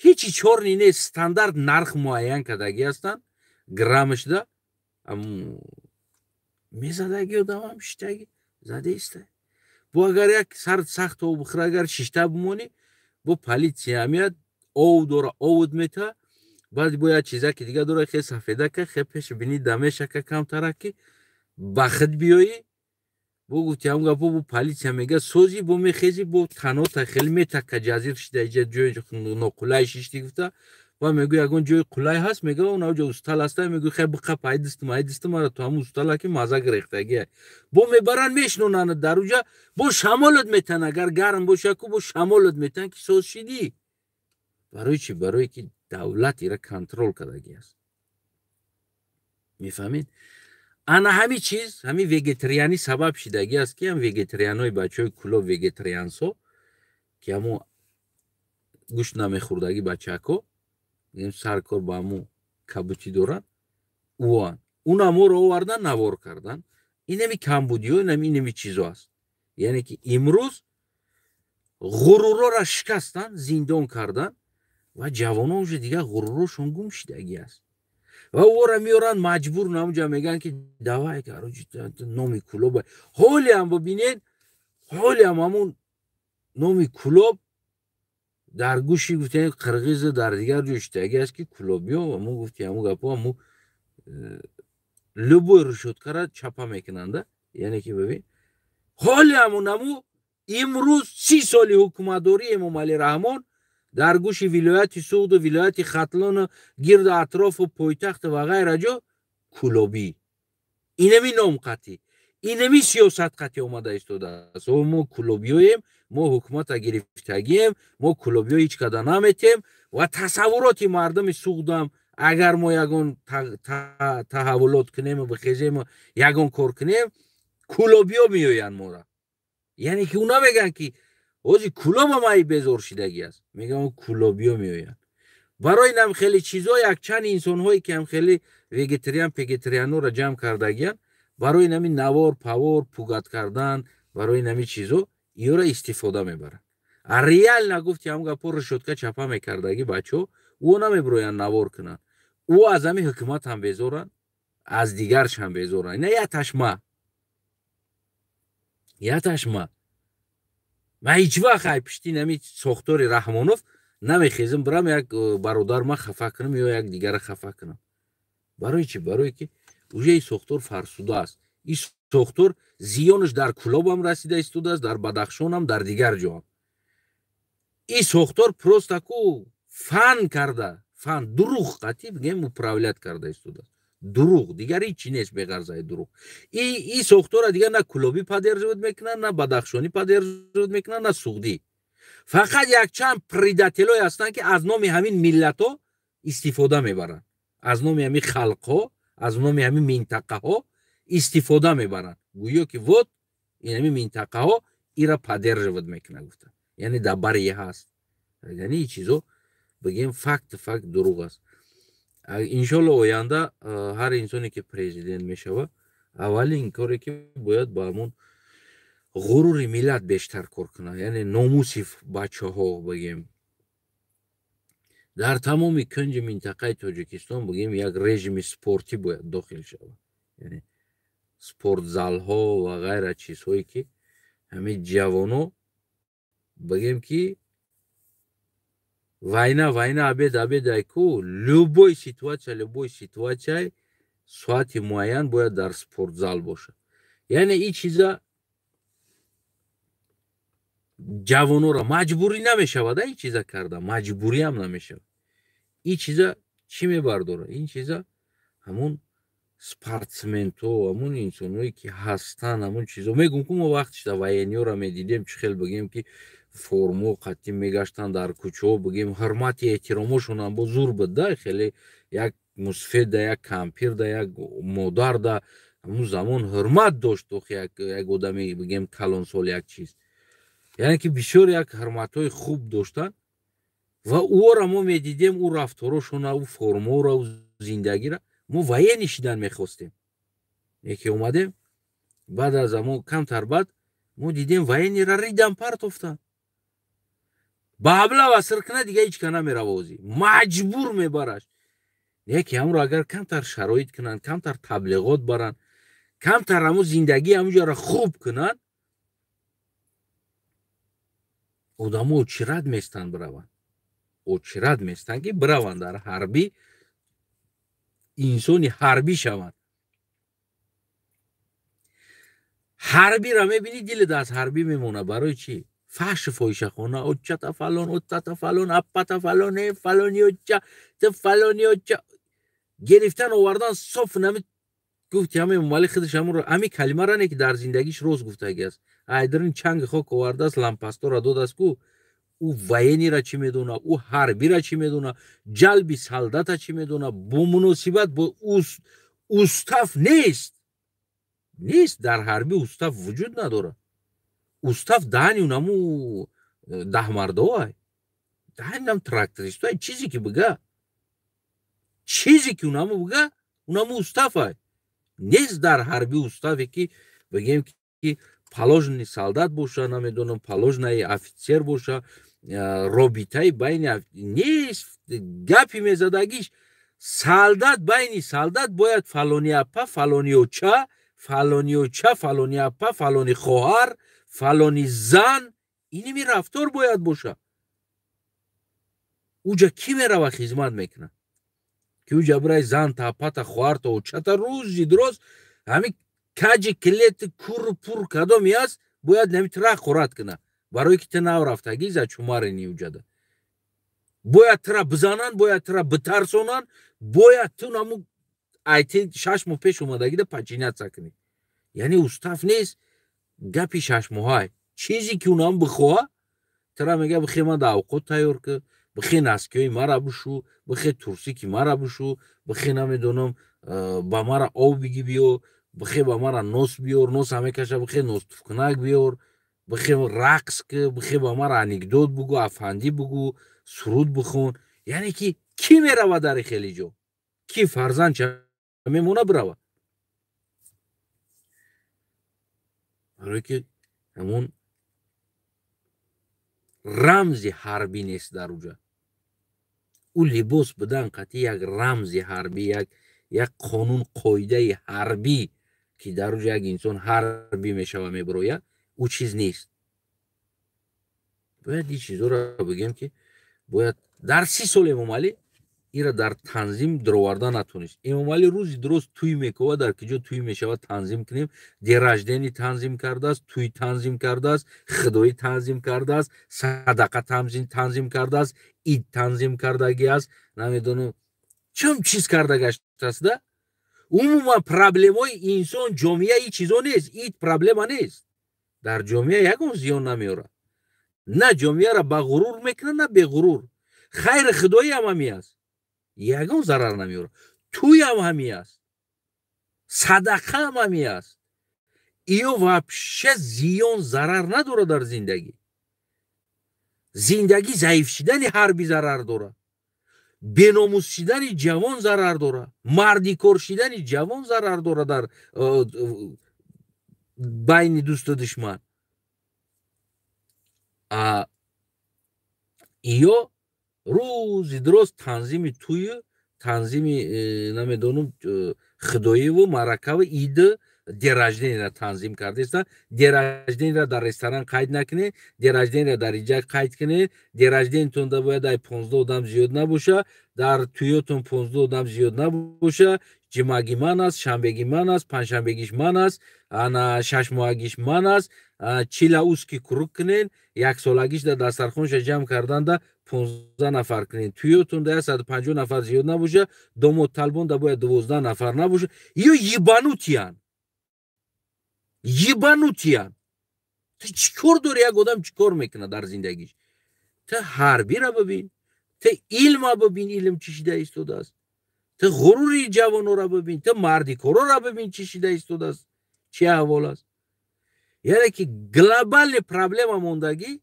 ҳечи чёрный нест, стандарт нарх муайян кардагӣ ҳастанд, граммашда мезадаги, одамам шиштаги задаиста. Бо агар як сар сахт об бихӯра, агар шишта бимонӣ, бо полиция меяд, ов дора, овуд мета. Баъд бо як чизаки дига дора, хе сафедака, хе пеши бини дамешака, камтарак ки ба худ биёӣ. Бо гуфти ҳам гапо, бо полиция мега созӣ, бо мехезӣ, бо танота хеле метака, ҷазир шида, иҷа ҷои ноқулай шишти гуфта. Ва мегӯ, ягон ҷои қулай ҳаст? Мега, онаҷо устал аста. Мегӯ, хе биқап, ай дистум, ай дистум, ара ту ҳамун устала ки маза гирехтагия. Бо мебаранд, мешнонанд дар уҷа, бо шамолат метан, агар гарм боша ку, бо шамолат метан ки соз шидӣ. Барои чӣ? Барое ки давлат ира контрол кардагӣ аст, мефаҳмед? Ана ҳамин чиз, ҳамин вегетарианӣ сабаб шидагӣ аст, ки ҳам вегетарианои бачаҳои Кулоб, вегетариансо, ки ҳамун гӯшт намехӯрдагӣ бачако, саркор ба ҳамун кабутӣ доранд, уан унаморо овардан, навор кардан. Инами камбудиҳо, инами чизо аст. Яъне ки имрӯз ғурурора шикастанд, зиндон кардан ва ҷавонон уже дигар ғурурошон гум шидагӣ аст ва ора меоранд, маҷбур намуҷа мегӯянд, ки давай, короче, номи Кулоб. Ҳолиам бибинед, ҳолиам ҳамун номи Кулоб дар гӯши, гуфтем, қирғизу дар дигар ҷо шидагӣ аст, ки кулобиё ҳамун, гуфти ҳамун гапо, ҳамун любой решёткара чапа мекунанда. Яъне ки бибин, ҳоли ҳамун ҳаму имрӯз 30 соли ҳукуматдории Эмомалӣ Раҳмон дар гӯши вилояти Суғду, вилояти Хатлону гирду атрофу пойтахту ва ғайра ҷо кулобӣ инами ном қатӣ, инами сиёсат қатӣ омада истодааст. Мо кулобиёем, мо ҳукумата гирифтагием, мо кулобиё ҳеҷ када наметем. Ва тасаввуроти мардуми Суғдам, агар мо ягон таҳаввулот кунему бихезему ягон кор кунем, кулобиё меоянд мора. Яъне ки ӯ намегӯянд, ки ҳози Кулобам ай безор шидагӣ аст, мегӯям, кулобиё меоянд. Барои инам хеле чизо, якчанд инсонҳое ки ҳам хеле вегетариан, пегетарианҳоро ҷамъ кардагиянд, барои нами навор павор пугать кардан, барои нами чизо иёра истифода мебаранд. А реально, гуфти ҳам гапо, решётка чапа мекардагӣ бачаҳо, ӯ намебироянд навор кунанд. Ӯ аз ҳами ҳукумат ҳам безоранд, аз дигарш ҳам безоранд. Ина яташма, яташма. Ман ҳеҷ вақт ай пишти нами сохтори Раҳмонов намехезам, бирам як бародар ма хафа кунам ё як дигара хафа кунам. Барои чӣ? Барое ки уже ин сохтор фарсуда аст. Ин сохтор зиёнаш дар Кулобам расида истодааст, дар Бадахшонам, дар дигар ҷоам. Ин сохтор просто ку фан карда, фан дурӯғ қатӣ бигем, управлять карда истодааст. Дурӯғ, дигар ҳеҷ чи нест беғарзаи дурӯғ. И сохтора дигар на кулобӣ поддерживать мекунад, на бадахшонӣ поддерживать мекунад, на суғдӣ. Фақат якчанд предателҳое ҳастанд, ки аз номи ҳамин миллатҳо истифода мебаранд, аз номи ҳамин халқҳо, аз номи ҳамин минтақаҳо истифода мебаранд, гӯё ки вот ин ҳамин минтақаҳо ира поддерживать мекунад гуфта, яъне дар бари ҳаст. Яъне ин чизо бигем факт дурӯғ аст. Иншолло, оянда ҳар инсоне ки президент мешавад, аввалин коре ки бояд ба ҳамун ғурури миллат бештар кор кунад, яъне номуси бачаҳо. Бигем, дар тамоми кунҷи минтақаи Тоҷикистон, бигем, як режими спортӣ бояд дохил шавад, яъне спортзалҳо ва ғайра, чизҳое ки ҳамин ҷавоно, бигем, ки война, война, обед, обед айку, любой ситуация, любой ситуация, соати муайян бояд дар спортзал бошад. Яъне ин чиза ҷавонора маҷбурӣ намешавад, ин чиза карда маҷбуриам намешавад. Ин чиза чӣ мебардорад? Ин чиза ҳамун спортсменто, ҳамун инсоное ки ҳастанд, ҳамун чизо. Мегум ку, мо вақтишда военный ёро медидем, чӣ хел, бигем, ки формо қатӣ мегаштанд дар кӯчаҳо, бигем, ҳурмати эҳтиромошонам бо зур буд да. Хеле як мусфед да, як кампир да, як модар да ҳамун замон ҳурмат дошт. Охи як одами, бигем, калонсол, як чиз, яъне ки бисёр як ҳурматҳои хуб доштанд ва ӯро мо медидем, ӯ рафторошона, ӯ форморо, ӯ зиндагиро мо военный шидан мехостем. Яке омадем, баъд аз амо камтар баъд мо дидем, военный ра ридан партофтанд, ба ҳабла васр кина, дига ҳеч ка намерава, озӣ маҷбур мебараш. Яке ҳамро агар камтар шароит кунанд, камтар таблиғот баранд, камтар ҳамун зиндагии ҳамунҷоро хуб кунанд, одамо очират местанд бираванд, очират местанд ки бираванд дар ҳарбӣ, инсони ҳарбӣ шаванд. Ҳарбиро мебинӣ, дилат аз ҳарбӣ мемонад. Барои чӣ? Фаҳшу фоҳишахона, очата фалон, отата фалон, аппата фалон, э фалони оча, ту фалони оча, гирифтан овардан соф нами. Гуфти ҳама Эмомалӣ худаш ҳамонро, ҳамин калимаро не, ки дар зиндагиш рост гуфтагӣ аст. Айдрин чанги хок овардааст, лампастора додааст ку. Ӯ военный ра чӣ медона, ӯ ҳарбира чӣ медона, ҷалби солдата чӣ медона, бо муносибат бо устав нест, нест. Дар ҳарбӣ устав вуҷуд надорад. Устав даҳани унаму даҳмардоай, даҳани нам трактористоай, чизе ки бига, чизе ки унаму бига, унаму уставай. Нест дар ҳарбӣ уставе ки, бигем, ки положенный солдат боша, намедонам, положенный офицер боша, робитаи байни нест. Гапи мезадагиш солдат байни солдат бояд фалони апа, фалони оча, фалони оча, фалони апа, фалони хоҳар, фалони зан, иними рафтор бояд боша. Уҷа кӣ мерава хизмат мекунад, ки уҷа бирай занта, апата, хоҳарта, очата рӯзи дуроз ҳамин каҷи килети куру пур кадоми аст, бояд нами тира хӯрат кунад, барое ки ту нав рафтагӣ за чумарини. Уҷада бояд тира бизананд, бояд тира битарсонанд, бояд ту наму айти 6 моҳ пеш омадагида подчиняться кунӣ. Яъне устав нест, гапи 6 моҳай, чизе ки унам бихоҳа. Тира мега: бихе ман да авқот тайёр ки, бихе носки ҳои мара бишу, бихе трусики мара бишу, бихе, намедонам, ба мара об биги биё, бихе ба мара нос биёр, носа мекаша, бихе ностуфкунак биёр, бихе рақс ки, бихе ба мара анекдот бугӯ, афандӣ бугӯ, суруд бихон. Яъне ки кӣ мерава дари хеле ҷо, кӣ фарзанд ча мемона бирава? Барое ки ҳамун рамзи ҳарбӣ нест дар уҷа. Ӯ либос будан қатъи як рамзи ҳарбӣ, як қонун, қоидаи ҳарбӣ, ки дар уҷа як инсон ҳарбӣ мешава, мебирояд, ӯ чиз нест. Бояд ин чизоро бигем, ки бояд дар 30 сол Эмомалӣ ира дар танзим дароварда натонист. Эмомалӣ рӯзи дуроз тӯй мекова, дар киҷо тӯй мешавад, танзим кунем, день рождения танзим кардааст, тӯй танзим кардааст, худоӣ танзим кардааст, садақа танзим кардааст, ид танзим кардагӣ аст, намедонам, чун чиз карда гаштааст да. Умуман проблемаи инсон, ҷомеа ин чизо нест, ид проблема нест, дар ҷомеа ягон зиён намеорад. На ҷомеаро ба ғурур мекунад, на беғурур. Хайри худоиам ҳами аст, ягон зарар намеорад. Тӯям ҳами аст, садақаам ҳами аст. Иё вообще зиён зарар надорад дар зиндагӣ. Зиндагӣ заиф шидани ҳарби зарар дорад, беномус шидани ҷавон зарар дорад, мардикор шидани ҷавон зарар дорад дар байни дӯсту душман. Иё рӯзи дуроз танзими тӯю, танзими намедонам худоиву маъракаву иду день рождения ро танзим кардааста. День рождения ро дар ресторан қайд накунед, день рождения ро дар иҷа қайд кунед. День рождения тонда бояд ай 15 одам зиёд набоша, дар тӯётон 15 одам зиёд набоша. Ҷумъаги ман аст, шанбеги ман аст, панҷшанбегиш ман аст, ана шашмоҳагиш ман аст. Чила узкий круг кунед, яксолагиш дар дастархонша ҷамъ карданда 15 нафар кунед. Тӯётонда 150 нафар зиёд набоша, домодталбонда бояд 12 нафар набоша. Ё ебанутый ян, ебанутый ян. Ту чӣ кор дори? Як одам чӣ кор мекунад дар зиндагиш? Ту ҳарбира бибин, ту илма бибин, илм чӣ шида истодааст, ту ғурури ҷавонора бибин, ту мардикорора бибин, чӣ шида истодааст, чӣ аҳвол аст. Яъне ки глобальный проблема мондагӣ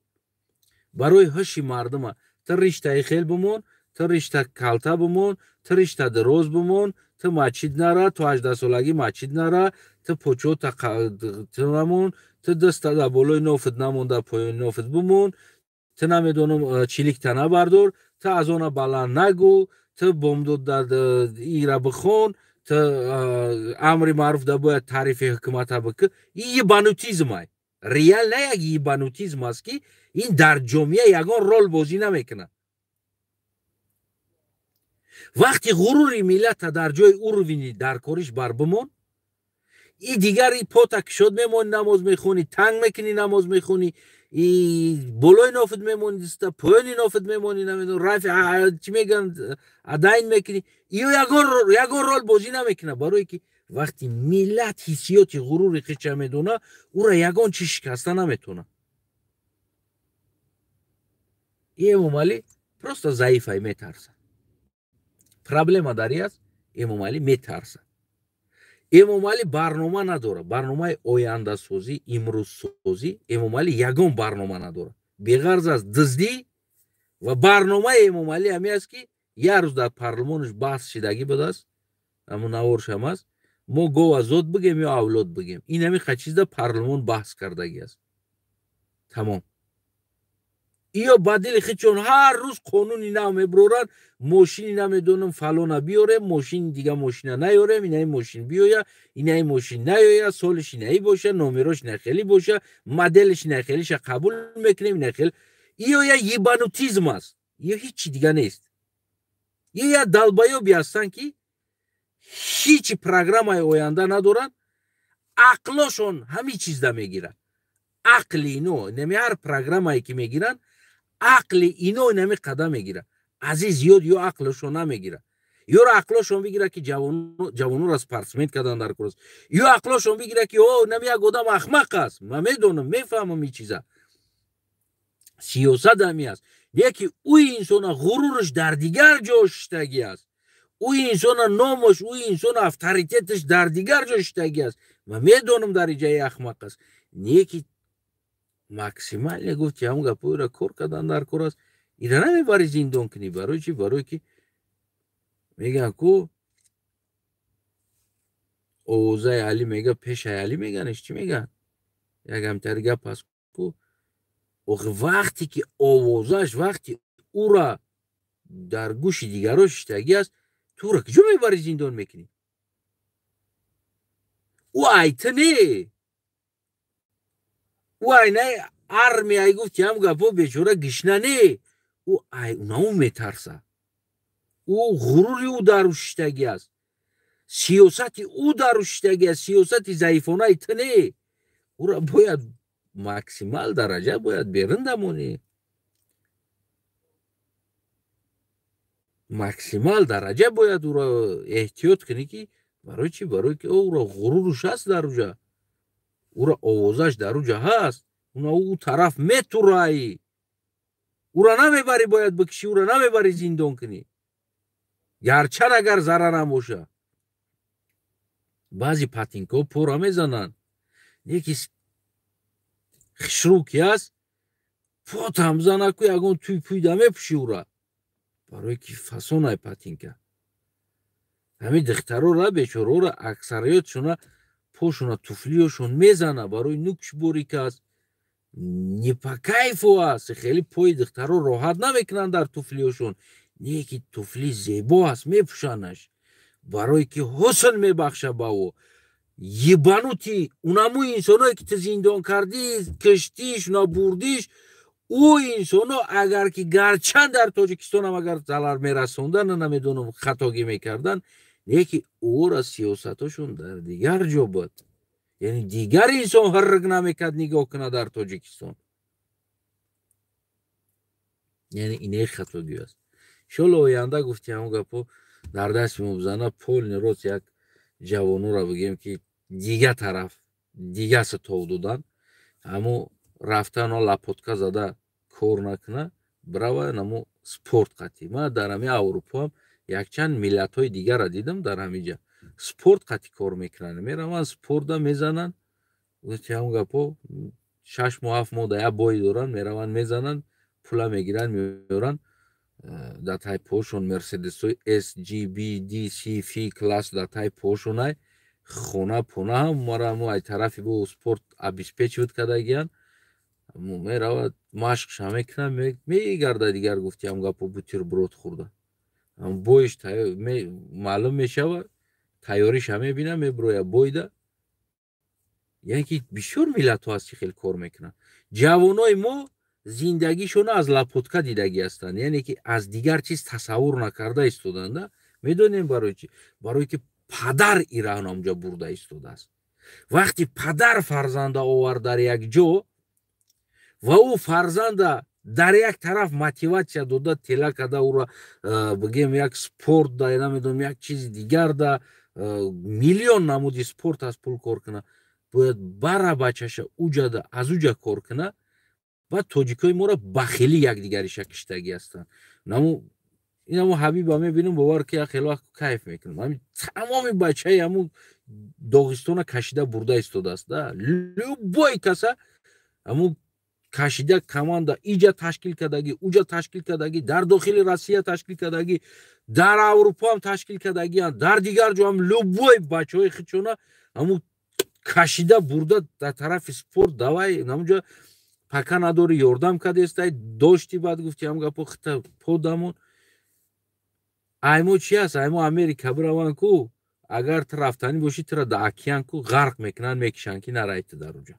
барои ҳуши мардума. Ту риштаи хел бимон, ту ришта калта бимон, ту ришта дароз бимон, ту масҷид нара, ту 18-солагӣ масҷид нара, ту почота ту намон, ту даста дар болои нофит намон, дар поёни нофит бимон, ту намедонам чиликта набардор, ту аз она баланд нагӯ, ту бомдод дар ира бихон, ту амри маъруф да бояд таърифи ҳукумата бикӣ. Ин ебанутизм ай, реально як ебанутизм аст, ки ин дар ҷомеа ягон рол бозӣ намекунад. Вақти ғурури миллата дар ҷои уровень и даркориш бар бимон, и дигари пота кишод мемонӣ, намоз мехонӣ, танг мекунӣ, намоз мехонӣ, и болои нофит мемонӣ, диста поёни нофит мемонӣ, намедонам рафи чӣ мегӯянд, адайн мекунӣ. Ё ягон рол бозӣ намекунад, барое ки вақти миллат ҳиссиёти ғурури хича медона, ӯра ягон чиз шикаста наметавонад. И Эмомалӣ просто заифай, метарсад. Проблема дар и аст, Эмомалӣ метарсад. Эмомалӣ барнома надорад, барномаи ояндасозӣ, имрӯзсозӣ. Эмомалӣ ягон барнома надорад беғарз аз дуздӣ. Ва барномаи Эмомалӣ ҳаме аст, ки як рӯз дар парлумонаш баҳс шидагӣ будааст, ҳамун наворшам аст, мо гова зод бигем ё авлод бигем, ин ҳамин чизда парлумон баҳс кардагӣ аст, тамом. Иё ба дили худшон ҳар рӯз қонуни нав мебуроранд. Мошини намедонам фалона биёрем, мошини дига мошина наёрем, инаи мошин биёя, инаи мошин наёя, солиш инаи боша, номерош нахелӣ боша, моделиш нахелиша қабул мекунем, инахел. Иё я ебанутизм аст, иё ҳичи дига нест. Иё я долбоёб е ҳастанд, ки ҳичи программаи оянда надоранд, ақлошон ҳамин чизда мегирад. Ақли ино нами ҳар программае ки мегиранд, ақли ино нами қадам мегирад. Аз ин зиёд ё ақлашон намегирад. Ёро ақлошон бигирад, ки ҷавонора спортсмен кардан дар кор аст, ё ақлошон бигирад, ки о нами як одам ахмақ аст, ман медонам, мефаҳмам, ин чиза сиёсат ҳами аст. Яки ӯ инсона ғурураш дар дигар ҷо шиштагӣ аст, ӯ инсона номаш, ӯ инсона авторитеташ дар дигар ҷо шиштагӣ аст. Ман медонам, дар иҷаи ахмақ аст, не ки максимально гуфти ҳамон гапоеро кор кардан дар кор аст. Ира намебари зиндон кунӣ. Барои чӣ? Барое ки мегӯянд ку овозаи Али мега пешаи Али меганеш, чӣ мегӯянд, як ҳамтари гап аст ку. Охи вақте ки овозаш, вақти ӯра дар гӯши дигаро шиштагӣ аст, ту ӯра куҷо мебари зиндон мекунӣ? Ӯ айта не, ӯ айнаи армияй гуфти ҳам гапо бечора гишна не, ӯ ай на ӯ метарса, ӯ ғурури ӯ дар ӯ шиштагӣ аст, сиёсати ӯ дар ӯ шиштагӣ аст, сиёсати заифонаи ту не. Ӯра бояд максимал дараҷа бояд берун дамонӣ, максимал дараҷа бояд ӯро эҳтиёт кунӣ, ки барои чӣ? Барое ки ӯро ғуруруш ҳаст дар уҷа, ӯро овозаш дар уҷа ҳаст, уна ӯ тараф метураи. Ура намебарӣ, бояд бикишӣ, ура намебарӣ зиндон кунӣ, гарчанд агар зарарам боша. Баъзе патинкаҳо пора мезананд, яки хушрӯ ки аст, потам занаку ягон туй пуйда мепӯшӣ ура, барое ки фасонай патинка. Ҳамин духтарора бечораора аксариятшона пошона туфлиёшон мезана, барои нукш борик аст, не по кайфу аст. Хеле пои духтаро роҳат намекунанд дар туфлиёшон, не ки туфли зебо аст, мепӯшанаш, барое ки ҳусн мебахша ба ӯ. Ебанутый унаму инсоное ки ту зиндон кардӣ, киштиш, набурдиш, ӯ инсоно агар ки гарчанд дар Тоҷикистонам агар залар мерасондан, намедонам, хатогӣ мекардан, не ки ӯра сиёсатошон дар дигар ҷо буд. Яъне дигар инсон ҳиррик намекард нигоҳ кунад дар Тоҷикистон. Яъне ине хатогӣ аст. Иншолло оянда гуфти ҳамон гапо дар дасти мо бизана, полный рост як ҷавонора бигем ки дига тараф дига ситов додан, ҳамо рафтано лапотка зада кор накуна, бирава намо спорт қатӣ. Ман дар ҳамин Аврупоам якчанд миллатҳои дигарро дидам, дар ҳамин ҷа спорт қатӣ кор мекунанд, мераванд спорта мезананд. Гуфти ҳамон гапо 6 моҳ 7 моҳ да як бой доранд, мераванд мезананд, пула мегиранд, меоранд. Дар тай пошон Мерседесҳои S, G, B, D, C, F класс дар тай пошонай, хона пона ҳам мара мо ай тарафи бо спорт обеспечивать кардагиян. Меравад машқша мекунад, мегарда дигар гуфти ҳам гапо бутерброд хӯрда. Боиш маълум мешавад, тайёриша мебина, меброя бойда. Яъне ки бисёр миллатҳо ҳаст ки хеле кор мекунанд. Ҷавонои мо зиндагишона аз лапотка дидагӣ ҳастанд, яъне ки аз дигар чиз тасаввур накарда истоданд. Медонем барои чӣ? Барое ки падар ираҳно онҷо бурда истодааст. Вақти падар фарзанда овард дар як ҷо ва ӯ фарзанда дар як тараф мотиватсия дода, тела карда ӯро, бигем, як спорт да, намедонам, як чизи дигар да, миллион намуди спорт аз пул кор куна, бояд бара бачаша уҷада аз уҷа кор куна. Баъд тоҷикои моро бахилӣ якдигариша киштагӣ ҳастанд. Инамо Ҳабиба мебинам, бовар ки як хеле вақт кайф мекунам. Ҳамин тамоми бачаи ҳамун Доғистона кашида бурда истодааст да. Любой каса ҳамун кашида команда иҷа ташкил кардагӣ, уҷа ташкил кардагӣ, дар дохили Россия ташкил кардагӣ, дар Аврупо ҳам ташкил кардагианд, дар дигар ҷо ҳам любой бачаҳои худшона ҳамун кашида бурда дар тарафи спорт. Давай ҳамунҷо пака надори, ёрдам кардестай, дошти, баъд гуфти ҳам гапо хита подамон. Аймо чи аст? Аймо Америка бираванд ку, агар ту рафтанӣ бошӣ, тура да океан ку ғарқ мекунанд, мекишанд ки нарай ту дар уҷа.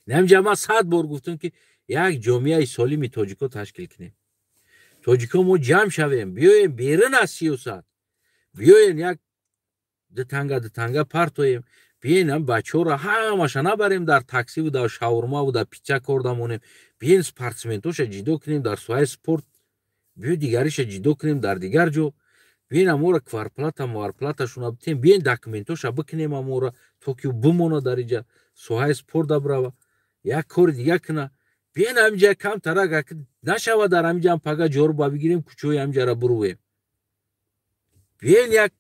Намҷа ман 100 бор гуфтам ки як ҷомеаи солими тоҷико ташкил кунем. Тоҷико мо ҷамъ шавем, биёем берун аз сиёсат, биёем як дутанга партоем, биёен ҳам бачаҳоро ҳамаша набарем дар таксиву дар шаурмаву дар питса кор дамонем, биёен спортсментоша ҷидо кунем дар соҳаи спорт, биё дигариша ҷидо кунем дар дигар ҷо, биёен амора кварплата муарплаташона битем, биёен документоша бикунем амора, то ки бимона дар иҷа соҳаи спорт бирава, як кори дига куна. Биёен ҳаминҷа камтарак нашава, дар ҳаминҷа ҳам пага ҷоруба бигирем, кӯчаҳои ҳаминҷара бурӯем. Биёен як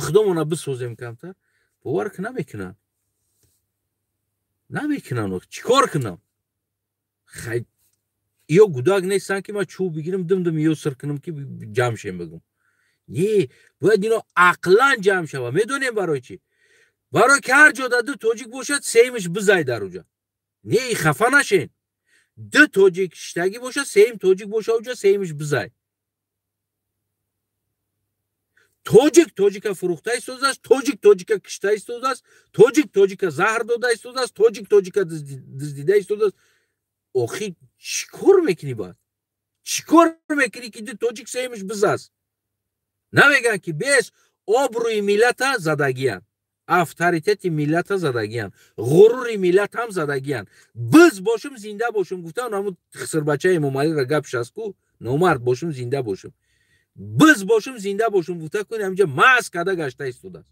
худомона бисозем камтар. Бовар ки намекунанд, намекунанд. Чӣ кор кунам? Хай ё гудак нестанд ки ман чӯб бигирам, дим-дим ё сир кунам ки ҷамъ шем бигум. Не, бояд ино ақлан ҷамъ шава. Медонем барои чӣ? Барои ки ҳар ҷо дар ду тоҷик бошад, сеюмаш бизай дар уҷа. Не, хафа нашен. Ду тоҷик шиштагӣ бошад, сеюм тоҷик боша уҷа, сеюмаш бизай. Тоҷик тоҷика фурӯхта истодааст, тоҷик тоҷика кишта истодааст, тоҷик тоҷика заҳр дода истодааст, тоҷик тоҷика дуздида истодааст. Охи чӣ кор мекунӣ баъд? Чӣ кор мекунӣ ки ду тоҷик сеюмаш бизаст? Намегӯянд ки бес обрӯи миллата задагиянд, авторитети миллата задагиянд, ғурури миллат ҳам задагиянд. Биз бошум, зинда бошум, гуфтам ҳамун хисрбачаи Эмомалиро гап шаст ку, номард бошум, зинда бошум. Биз бошум, зинда бошум, гуфта кун, ҳаминҷа маст карда гашта истодааст.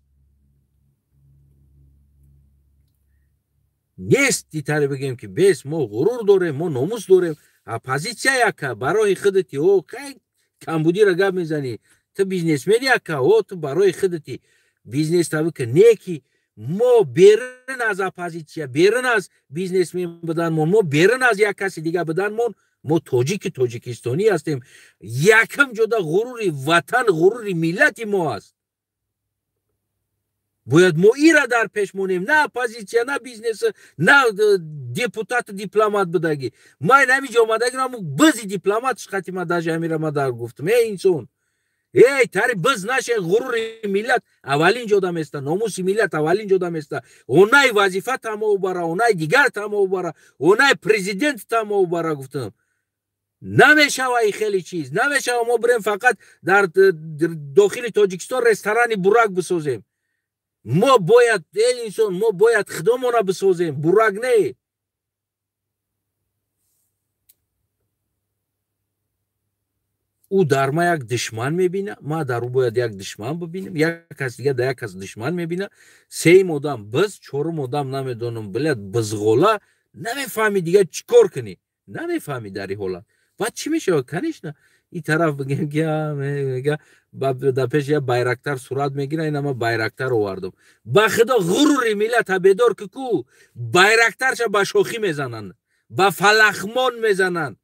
Нест итаре бигем ки бес мо ғурур дорем, мо номус дорем. Оппозитсия яка барои худати, о кай камбудиро гап мезанӣ, ту бизнесмени яка, о ту барои худати бизнес табика неки. Мо берун аз оппозитсия, берун аз бизнесмен буданмон, мо берун аз як каси дига буданмон, мо тоҷики тоҷикистонӣ ҳастем. Якам ҷода ғурури ватан, ғурури миллати мо аст. Бояд мо ира дар пеш монем, на оппозитсия, на бизнес, на депутату дипломат будагӣ. Ман ҳамиҷо омадагиам, бизи дипломат шқати ма даже ҳамира ма дар гуфтам. Эй инсон, эй тари биз нашен, ғурури миллат аввалин ҷода места, номуси миллат аввалин ҷода места. Онай вазифа тамо бара, онай дигар тамо бара, онай президент тамо бара гуфтам. Намешава и хеле чиз, намешава мо бирем фақат дар дохили Тоҷикистон ресторани бурак бисозем. Мо бояд, эй инсон, мо бояд худомона бисозем, бурак не. Ӯ дар ма як душман мебина, ма дар ӯ бояд як душман бибинем, як кас дига дар як кас душман мебина. Сеюм одам биз, чорум одам намедонам, билад бизғола, намефаҳми дига чӣ кор кунӣ, намефаҳми дар ин ҳолат. Баъд чӣ мешавад? Конечно, ин тараф бигем ки дар пеши як байрактар сурат мегира, ина ма байрактар овардам. Ба худо ғурури миллата бедор ки ку байрактарша ба шохӣ мезананд, ба фалахмон мезананд.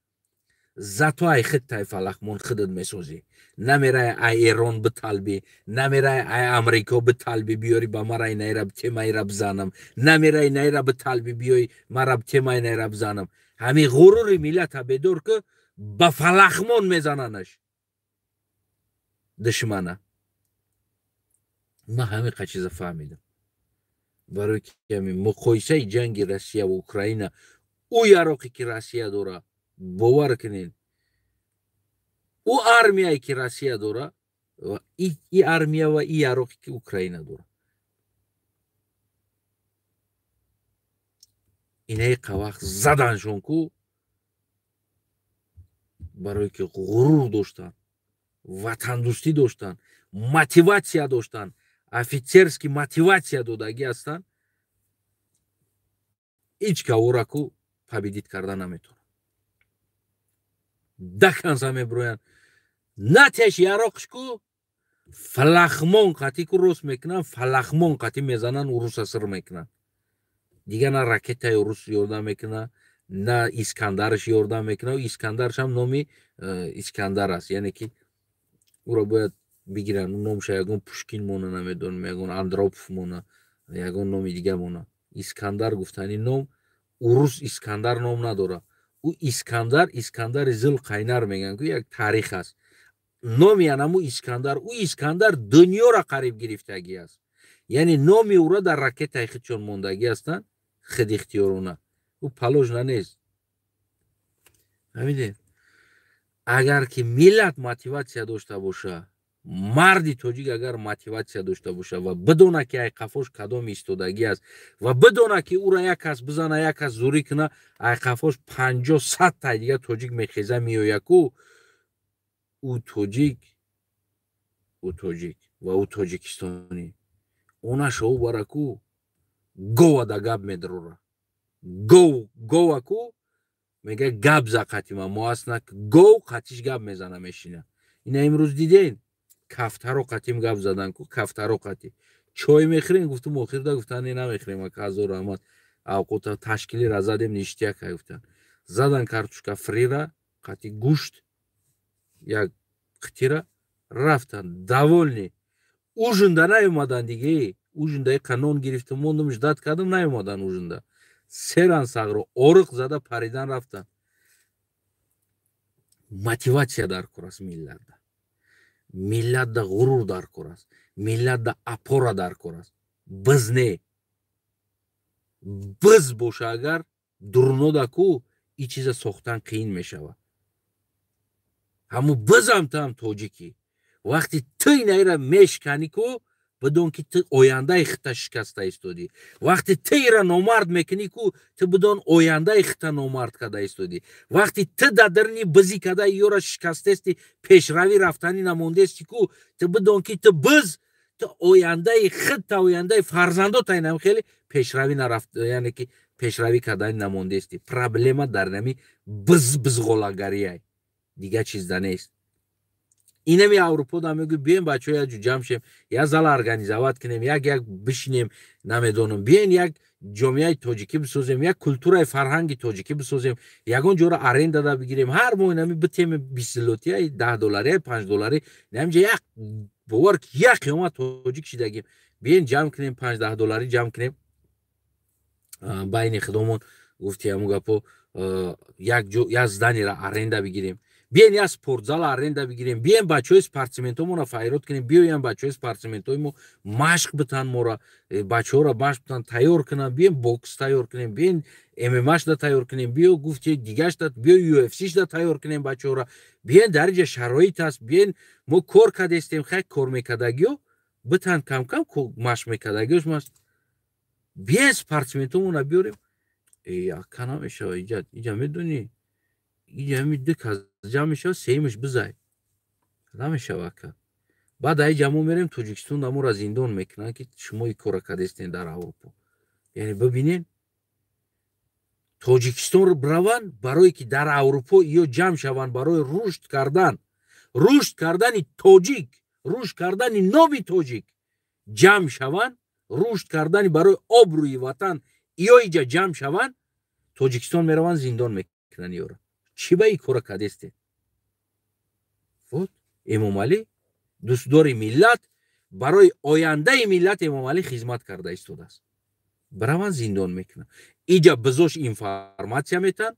Зато ай худ тай фалахмон худат месозӣ. Намерай ай Эрон биталбӣ, намерай ай Амрико биталбӣ биёри ба мара инаира темаира бизанам, намерай инаира биталбӣ биёй мара тема инаира бизанам. Ҳамин ғурури миллата бедор ки ба фалахмон мезананаш душмана. Ман ҳамин қа чиза фаҳмидам. Барои ки ҳамин муқоисаи ҷанги Россия ва Украина, ӯ яроқе ки Россия дора, бовар кунед, ӯ армияе ки Россия дора, и армия ва и яроқе ки Украина дора, инаи қа вақт заданшон ку барое ки ғурур доштанд, ватандӯстӣ доштанд, мотиватсия доштанд, офитсерский мотиватсия додагӣ ҳастанд, ҳеҷ каора ку победить карда наметавонад. Даканса меброянд, на теш яроқш ку фалахмон қатӣ ку рост мекунанд, фалахмон қатӣ мезананд, уруса сир мекунанд. Дигар на ракетаи урус ёрдам мекунад, на Искандарш ёрдам мекунад. Искандарш ҳам номи Искандар аст, яъне ки ӯро бояд бигиранд, номша ягон Пушкин мона, намедонам, ягон Андропов мона, ягон номи дига мона. Искандар гуфтани ном, урус Искандар ном надорад. Ӯ Искандар, Искандари Зулқайнар мегӯянд, ку як таърих аст. Номи анаму Искандар, ӯ Искандар дунёро қариб гирифтагӣ аст. Яъне номи ӯро дар ракетаи худшон мондагӣ ҳастанд, худ ихтиёрона. Ӯ положено нест. Фаҳмидед? Агар ки миллат мотиватсия дошта боша, марди тоҷик агар мотиватсия дошта боша ва бидона ки ай қафош кадом истодагӣ аст ва бидона ки ӯра як кас бизана, як кас зурӣ куна, ай қафош 50-100 тай дига тоҷик мехеза меояд ку, ӯ тоҷик, ӯ тоҷик ва ӯ тоҷикистонӣ. Онаша ӯ бара ку гова да гап медрора. Гов, гова ку мега гап за қатима, мо асна гов қатиш гап мезана мешина. Ина имрӯз диден кафтаро қатим гап задан ку, кафтаро қатӣ. Чой мехӯрем, гуфтум, охирда гуфтан не намехӯрем, ака ҳазор раҳмат. Авқота ташкилира задем, ништяка гуфтан. Задан картошка фрира, қатӣ гӯшт, як қитира рафтан, довольны. Ужинда наёмадан диге, ужинда иқа нон гирифтам, мондум, ждать кардам, наёмадан ужинда. Серан сағро ориқ зада паридан рафтан. Мотиватсия дар кор аст миллатда. Миллатда ғурур дар кор аст, миллатда опора дар кор аст. Биз не. Биз боша агар дурунода ку и чиза сохтан қиин мешавад. Ҳаму бизам там тоҷикӣ. Вақти ту инаира мешканӣ ку, бидон ки ту ояндаи хита шикаста истодӣ. Вақти ту ира номард мекунӣ ку, ту бидон ояндаи хита номард карда истодӣ. Вақти ту дар даруни бизӣ карда ёра шикастести, пешравӣ рафтанӣ намондести ку, ту бидон ки ту биз, Ту ояндаи худта, ояндаи фарзандота инам хеле пешравӣ нарафт, яъне ки пешравӣ кардани намондести. Проблема дар нами бизғолагарияй, дигар чизда нест. Инами Аврупо да мегӯй, биёем, бачаҳо, як ҷо ҷамъ шем, як зала организовать кунем, як як бишинем, намедонам, биёен, як ҷомеаи тоҷикӣ бисозем, як культураи фарҳанги тоҷикӣ бисозем, ягон ҷоро аренда да бигирем, ҳар моҳ инами битем 20 злотия, 10 доллария, 5 долларӣ. Инамҷа як бовар, як қиёмат тоҷик шидагим. Биёен, ҷамъ кунем, 5-10 долларӣ ҷамъ кунем байни худомон, гуфти ҳамун гапо, як ҷо, як здание ра аренда бигирем, биёен, як спортзала аренда бигирем, биёен, бачаҳои спортсментҳомонро файрод кунем, биёян бачаҳои спортсментҳои мо машқ битан, мора бачаҳоро машқ битан, тайёр кунан, биёен, бокс тайёр кунем, биёен, ММАшда тайёр кунем, биё, гуфти, дигашда, биё, ЮФСишда тайёр кунем бачаҳоро, биёен, дар инҷа шароит аст, биёен, мо кор кардестем, хай, кор мекардагиё битан, камкам машқ мекардагиёш маст, биёен, спортсментҳомонро биёрем. Ака, намешава, иҷа медонӣ, иҷа ду кас ҷамъ мешава, сеюмаш бизай, намешава, ака. Баъд аиҷа мо мерем Тоҷикистон, аморо зиндон мекунанд, ки шумо и кора кардестен дар Аврупо. Яъне бибинен, Тоҷикистонро бираванд, барое ки дар Аврупо ё ҷамъ шаванд барои рушд кардан, рушд кардани тоҷик, рушд кардани номи тоҷик ҷамъ шаванд, рушд кардани барои обрӯи ватан ё иҷа ҷамъ шаванд, Тоҷикистон мераванд, зиндон мекунанд ёро. Чӣ ба ин кора кардестед? Вот Эмомалӣ дӯстдори миллат, барои ояндаи миллат Эмомалӣ хизмат карда истодааст. Бираванд, зиндон мекунанд. Иҷа бизош информация метан,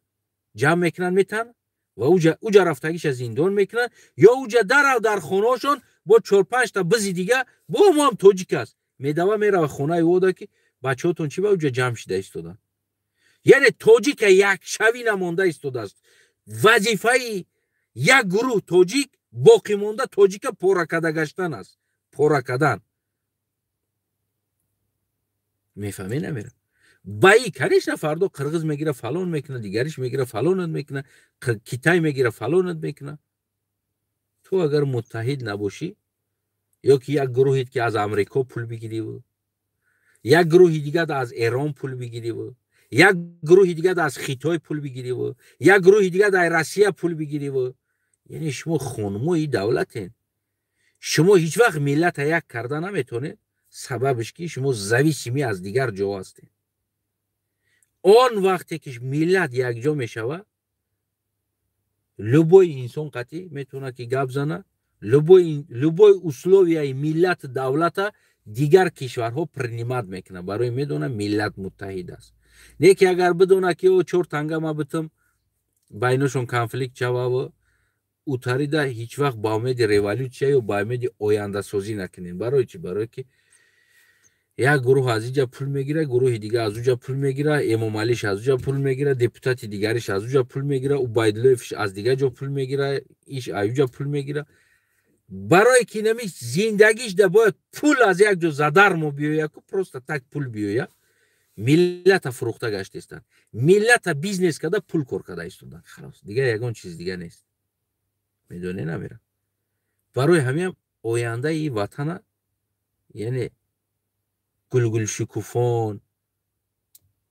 ҷамъ мекунанд, метан ва уҷа рафтагиша зиндон мекунанд, ё уҷа дарав дар хонаҳошон бо чор-панҷта бизи дига, бо моам тоҷик аст, медава, мерава хонаи ода, ки бачаҳотон чӣ ба уҷа ҷамъ шида истоданд? Яъне тоҷика якшавӣ намонда истодааст. Вазифаи як гурӯҳ тоҷик боқӣ монда тоҷика пора карда гаштан аст, пора кардан. Мефаҳмӣ, намера ба и, конечно, фардо қирғиз мегира, фалон мекуна, дигариш мегира, фалонат мекуна, Китай мегира, фалонат мекуна. Ту агар муттаҳид набошӣ, ё ки як гурӯҳет ки аз Амрико пул бигириву, як гурӯҳи дигар аз Эрон пул бигириву, як гурӯҳи дигар аз Хитой пул бигириву, як гурӯҳи дигар аз Россия пул бигириву, яъне шумо хонумои давлатен, шумо ҳеҷ вақт миллата як карда наметонед. Сабабш ки шумо зависимый аз дигар ҷо ҳастед. Он вақте ки миллат якҷо мешавад, любой инсон қатъӣ метавонад ки гап зана, любой условия и миллат, давлата дигар кишварҳо принимать мекунад, барои медонад, миллат муттаҳид аст. Не ки агар бидонад, ки о чор танга ма битам, байношон конфликт шававу утарида, ҳеҷ вақт ба умеди революция ё ба умеди ояндасозӣ накунем. Барои чӣ? Барое ки як гурӯҳ аз инҷа пул мегира, гурӯҳи дигар аз уҷа пул мегира, Эмомалиш аз уҷа пул мегира, депутати дигариш аз уҷа пул мегира, Убайдуллоевш аз дигар ҷо пул мегира, иш аюҷа пул мегира. Барое ки нами зиндагиш да бояд пул аз як ҷо задармо биёя ку, просто так пул биёя, миллата фурӯхта гаштестанд, миллата бизнес карда, пул кор карда истоданд. Халос, дигар ягон чиз дига нест. Медонӣ, намера, барои ҳамиам ояндаи ватана, яъне гулгулшукуфон,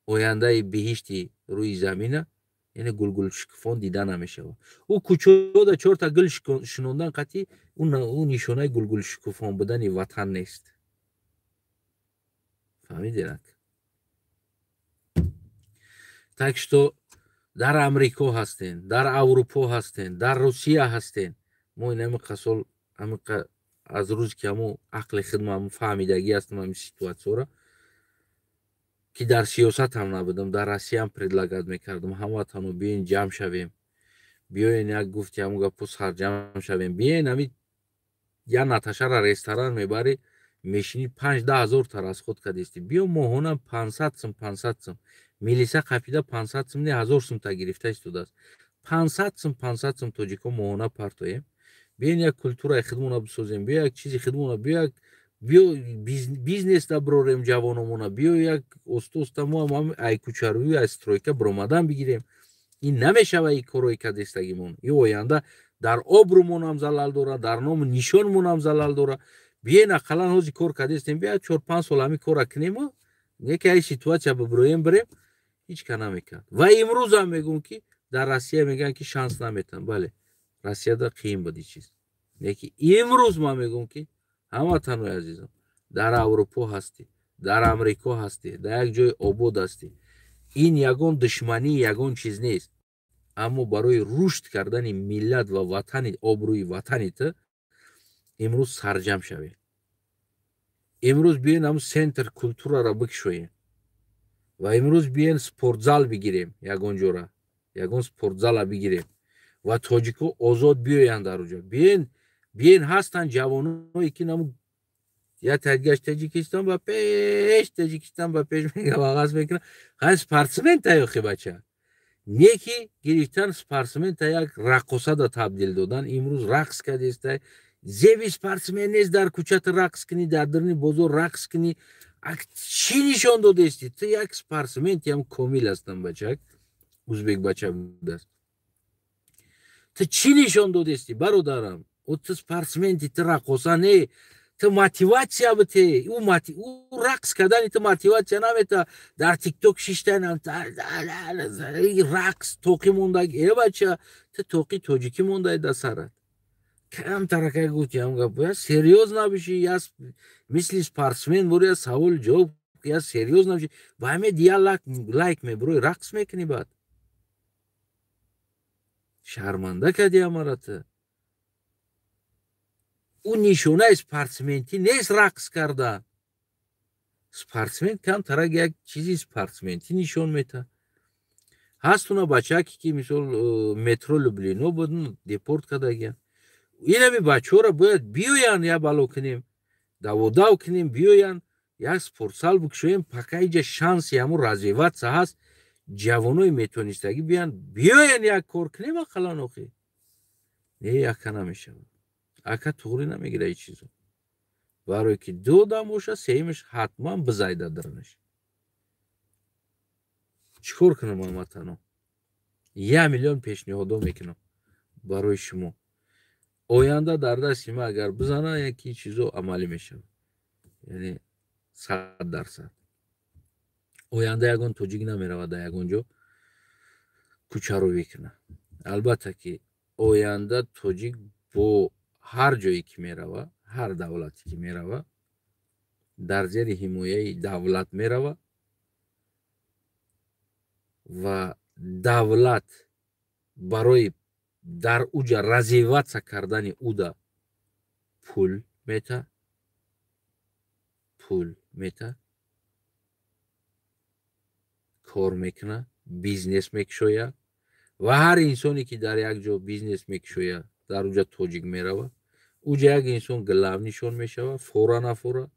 ояндаи биҳишти рӯи замина, яъне гулгулшукуфон дида намешавад. Ӯ кӯчода чорта гул шинондан қатъӣ ӯ нишонаи гулгулшукуфон будани ватан нест. Фаҳмидинак? Так что дар Амрико ҳастен, дар Аврупо ҳастен, дар Русия ҳастен, мо ин ҳамиқа сол, ҳамиқа аз рӯзе ки ҳамо ақли хидма фаҳмидагӣ ҳастам, ҳамин ситуация ро, ки дар сиёсат ҳам набудам, дар Россияам предлагать мекардам: ҳамватано, биёен, ҷамъ шавем, биёен, як, гуфти ҳамун гапо, сарҷамъ шавем, биёен. Ҳами як Наташара ресторан мебарӣ, мешинӣ, 5-10 ҳазор та расход кардисти. Биё, моҳона 500 сум, 500 сум, милиса қапида 500 сум не, 1000 сум та гирифта истодааст. 500 сум, 500 сум тоҷико моҳона партоем, биёен, як культураи хидмона бисозем, биё, як чизи хидмона, биё, як, биё, бизнес да бирорем ҷавономона, биё, як оста оста мо ҳам ай кӯчарӯю, ай стройка биромадан бигирем. Ин намешава. И корҳои кадестагимон, и оянда дар обрӯмонам залал дорад, дар ному нишонмонам залал дорад. Биен ақаллан ҳози кор кардестем, бия 4-5 сол ҳамин корра кунему неки ай ситуация биброем бирем, ҳеҷ ка намекард. Ва имрӯзам мегӯм, ки дар Россия мегӯянд, ки шанс наметан. Бале, Россияда қиин буд ин чиз. Леки имрӯз ман мегӯм, ки ҳамватанои азизам, дар Аврупо ҳастӣ, дар Амрико ҳастӣ, дар як ҷои обод ҳастӣ, ин ягон душманӣ, ягон чиз нест, аммо барои рушд кардани миллат ва ватани, обрӯи ватани ту имрӯз сарҷам шавед. Имрӯз биёен ҳамун центр культураро бикушоем ва имрӯз биёен спортзал бигирем, ягон ҷора ягон спортзала бигирем ва тоҷико озод биёянд дар уҷо. Биёен, ҳастанд ҷавоное, ки наму я тадгаш Таҷикистон ба пеш, Таҷикистон ба пеш мега, вағаз мекунад. Хай, спортсмен таёхи бача неки гирифтан, спортсмента як раққосада табдил додан. Имрӯз рақс кардеста, зеби спортсмен нест. Дар кӯчата рақс кунӣ, дар даруни бозор рақс кунӣ, чӣ нишон додести? Ту як спортсментиам комил ҳастам, бачак узбек бача будааст. Ту чӣ нишон додести, бародарам? Ӯ ту спортсменти, ту раққоса не. Ту мотивация бите, ӯ рақс кардани ту мотивация намета. Дар Тикток шиштан рақс тоқӣ мондаг. Э, бача, ту тоқи тоҷикӣ мондай дар сарат. Камтарака гуфтиам гап, я серьёз набиши, я мисли спортсмен бур, я савол ҷавоб, я серьёз набиши, ба ҳаме дия лайк мебурои, рақс мекунӣ, баъд шарманда кардӣ амара ту. Ӯ нишонаи спортсментӣ нест рақс кардан. Спортсмен камтарак як чизи спортсментӣ нишон метаҳад. Ҳаст уна бачаке, ки мисол метро Люблино буд, депорт кардагиян. Инами бачаҳоро бояд биёянд, я бало кунем, даводав кунем, биёянд, як спортзал бикушоем. Пока иҷа шанси ҳамун развиваться ҳаст, ҷавонои метонистагӣ биёянд, биёянд, як кор кунем ақаллан. Охи не, яка намешавад, ака, туғрӣ намегира ин чизо, барое ки ду одам боша, сеюмаш ҳатман бизайда дарнаш. Чӣ кор кунам, ҳамватано? 1 миллион пешниҳодо мекунам барои шумо. Оянда дар дасти ма агар бизана, яки чизо амалӣ мешавад, яъне 100%. Оянда ягон тоҷик намеравад дар ягон ҷо кӯчаровӣ кунад. Албатта ки оянда тоҷик бо ҳар ҷое ки мерава, ҳар давлате ки мерава, дар зери ҳимояи давлат мерава ва давлат барои дар уҷа развиваться кардани уда пул мета, пул мета, кор мекунад, бизнес мекушояд. Ва ҳар инсоне, ки дар як ҷо бизнес мекушояд, дар уҷа тоҷик меравад, уҷа як инсон главный нишон мешавад, фора нафора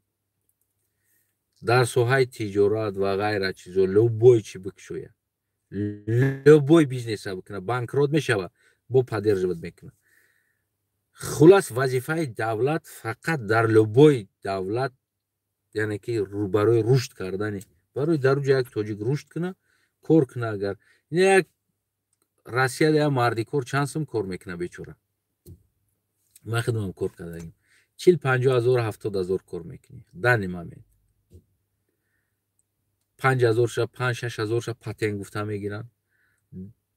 дар соҳаи тиҷорат ва ғайра чизо. Любой чи бикушояд, любой бизнеса бикунад, банкрот мешавад, бо поддерживать мекунад. Хулас, вазифаи давлат фақат дар любой давлат, яъне ки барои рушд кардани, барои дар уҷа як тоҷик рушд кунад, кор кунад. Агар як Россияда як мардикор чанд сум кор мекунад, бечора, ман худмам кор кардагим, 40-50 ҳазор, 70 ҳазор кор мекунӣ. Данный момент 5 ҳазорша, 5-6 ҳазорша патент гуфта мегиранд,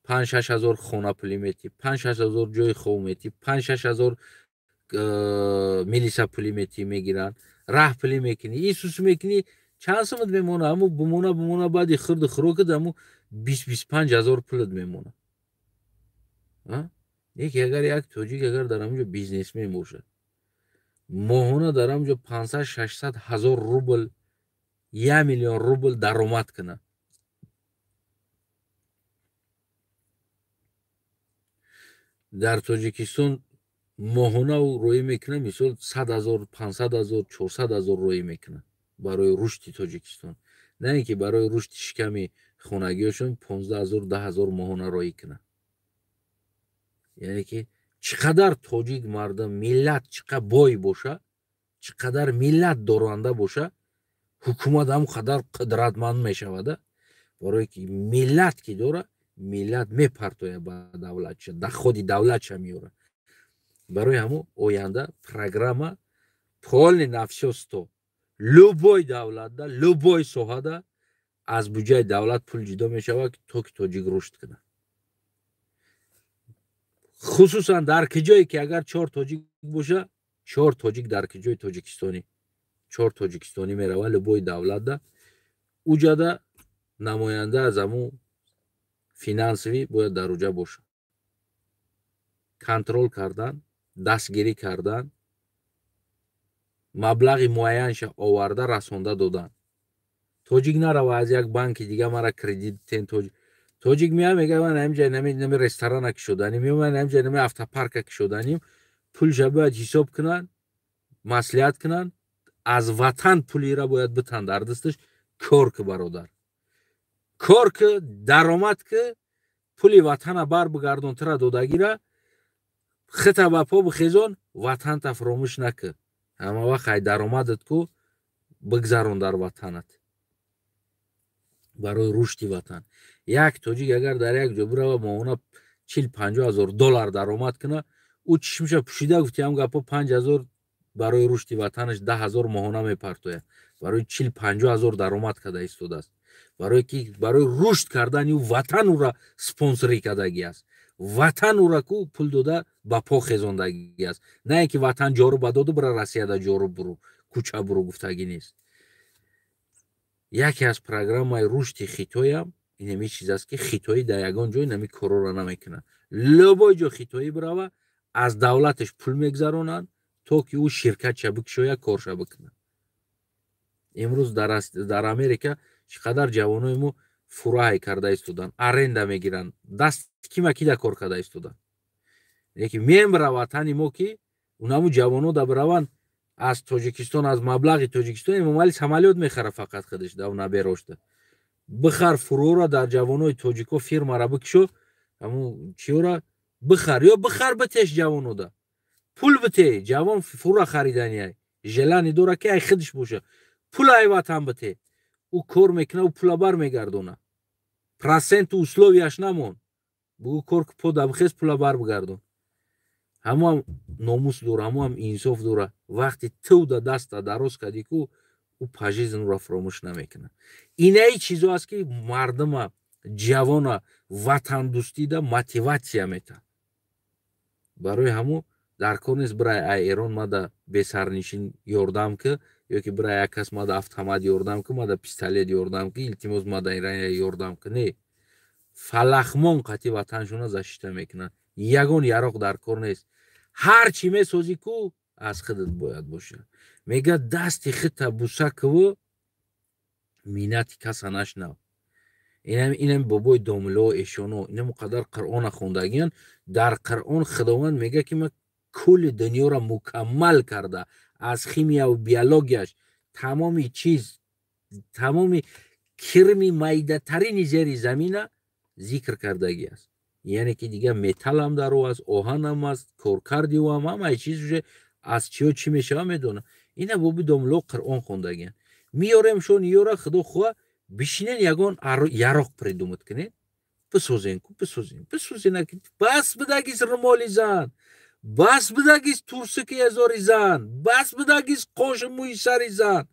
5-6 ҳазор хона пулӣ метӣ, 5-6 ҳазор ҷои хоб метӣ, 5-6 ҳазор милиса пулӣ метӣ, мегиранд, раҳ пулӣ мекунӣ, исус мекунӣ, чанд сумат мемона? Ҳаму бумона, бумона, баъди хурду хӯрокат ҳаму 20-25 ҳазор пулат мемона. Неки агар як тоҷик агар дар ҳамунҷо бизнесмен бошад, моҳона дар ҳамунҷо 500-600 ҳазор рубл, 1 миллион рубл даромад кунад, дар Тоҷикистон моҳона ӯ роӣ мекунад, мисол, 100 ҳазор, 500 ҳазор, 400 ҳазор роӣ мекунад барои рушди Тоҷикистон, на ин ки барои рушди шиками хонагиҳошон 15 ҳазор, 10 ҳазор моҳона роӣ кунад. Яъне ки чӣ қадар тоҷик мардум, миллат чӣ қадар бой боша, чӣ қадар миллат доранда боша, ҳукумат ҳам қадар қудратманд мешавада. Барое ки миллат ки дора, миллат мепартояд ба давлатша, доходи давлатша меёрад. Барои ҳамун оянда программа Полный на всё сто. Любой давлатда, любой соҳада аз буҷаи давлат пул ҷудо мешавад, то ки тоҷик рушд кунад. Хусусан дар киҷое ки агар чор тоҷик боша, чор тоҷик, дар киҷои тоҷикистонӣ чор тоҷикистонӣ мерава, любой давлатда уҷада намоянда аз аму финансовый бояд дар уҷа боша, контроль кардан, дастгирӣ кардан, маблағи муайянша оварда расонда додан. Тоҷик нарава аз як банки дига мара кредит тен. Тоҷик мея, мега: «Ман ҳамҷа нами ресторана кушоданим» ё «Ман ҳамҷа нами автопарка кушоданим». Пулша бояд ҳисоб кунанд, маслиҳат кунанд, аз ватан пулира бояд битан дар дасташ. «Кор ки, бародар, кор ки, даромад ки, пули ватана бар бигардон, тура додагира хита ба по бихезон, ватанта фуромӯш накӣ, ҳама вақт ай даромадат ку бигзарон дар ватанат барои рушди ватан». Як тоҷик агар дар як ҷо бирава, моҳона 40-50 ҳазор доллар даромад куна, ӯ чишмша пӯшида, гуфти ҳам гапо, 5000 барои рушди ватанаш, 10 000 моҳона мепартояд. Барои 40-50 ҳазор даромад карда истодааст, барое ки барои рушд кардани ӯ ватан ӯра спонсорӣ кардагӣ аст, ватан ӯра ку пул дода ба по хезондагӣ аст. На ин ки ватан ҷору ба доду, бира Россияда ҷору буру, кӯча буру гуфтагӣ нест. Яке аз программаи рушди Хитоям инами чиз аст, ки хитоӣ дар ягон ҷой нами корора намекунад. Любой ҷо хитоӣ бирава, аз давлаташ пул мегзаронанд, то ки ӯ ширкатша бикушоя, корша бикунад. Имрӯз дар Америка чӣ қадар ҷавонои мо фураҳай карда истоданд, аренда мегиранд, даст кима кида кор карда истоданд. Лекин мембра ватани мо, ки унаму ҷавоно да бираванд, аз Тоҷикистон, аз маблағи Тоҷикистон Эмомалӣ самолёт мехара фақат худаш да наберошта. Бихар фурӯра, дар ҷавонои тоҷико фирмара бикушо, ҳамун чиёра бихар ё бихар, битеш ҷавонода пул бите. Ҷавон фура хариданияй желание дора, ки ай худаш боша. Пул ай ватан бите, ӯ кор мекуна, ӯ пула бар мегардона. Проценту условияш намон, бугӯ: «Кор по дабихез, пула бар бигардон». Ҳамоам номус дора, ҳамоам инсоф дора. Вақти ту да даста дароз кардӣ ку, ӯ пожизненно ӯра фуромӯш намекунад. Инаи чизо аст, ки мардума, ҷавона ватандӯстида мотиватсия метаҳад. Барои ҳамо дар кор нест бирай ай Эрон мада бесарнишин ёрдам ки, ё ки бирай як кас мада автомат ёрдам ки, мада пистолет ёрдам ки, илтимос, мада ёрдам ки. Не, фалахмон қатъи ватаншона защита мекунанд, ягон яроқ дар кор нест. Ҳар чӣ месозӣ ку, аз худат бояд бошад. Мега: «Дасти худта буса куву, миннати каса нашнав». Инам бобои домло эшоно инам қадар Қуръона хондагиян. Дар Қуръон Худованд мега, ки ман кулли дунёро мукаммал карда, аз химияву биологияш, тамоми чиз, тамоми кирми майдатарини зери замина зикр кардагӣ аст. Яъне ки дигар металлам дар ӯ аст, оҳанам аст, коркарди ӯам, ҳамаи чиз уже аз чиё чӣ мешава, медонам. Ина боби домло Қуръон хондагиян. Миёрем шон ёра, худо хоҳа, бишинен, ягон яроқ придумать кунед, бисозен ку, бисозен, бисозен. Бас бидагис румоли зан, бас бидагис турсики язори зан, бас бидагис қоши мӯи сари зан.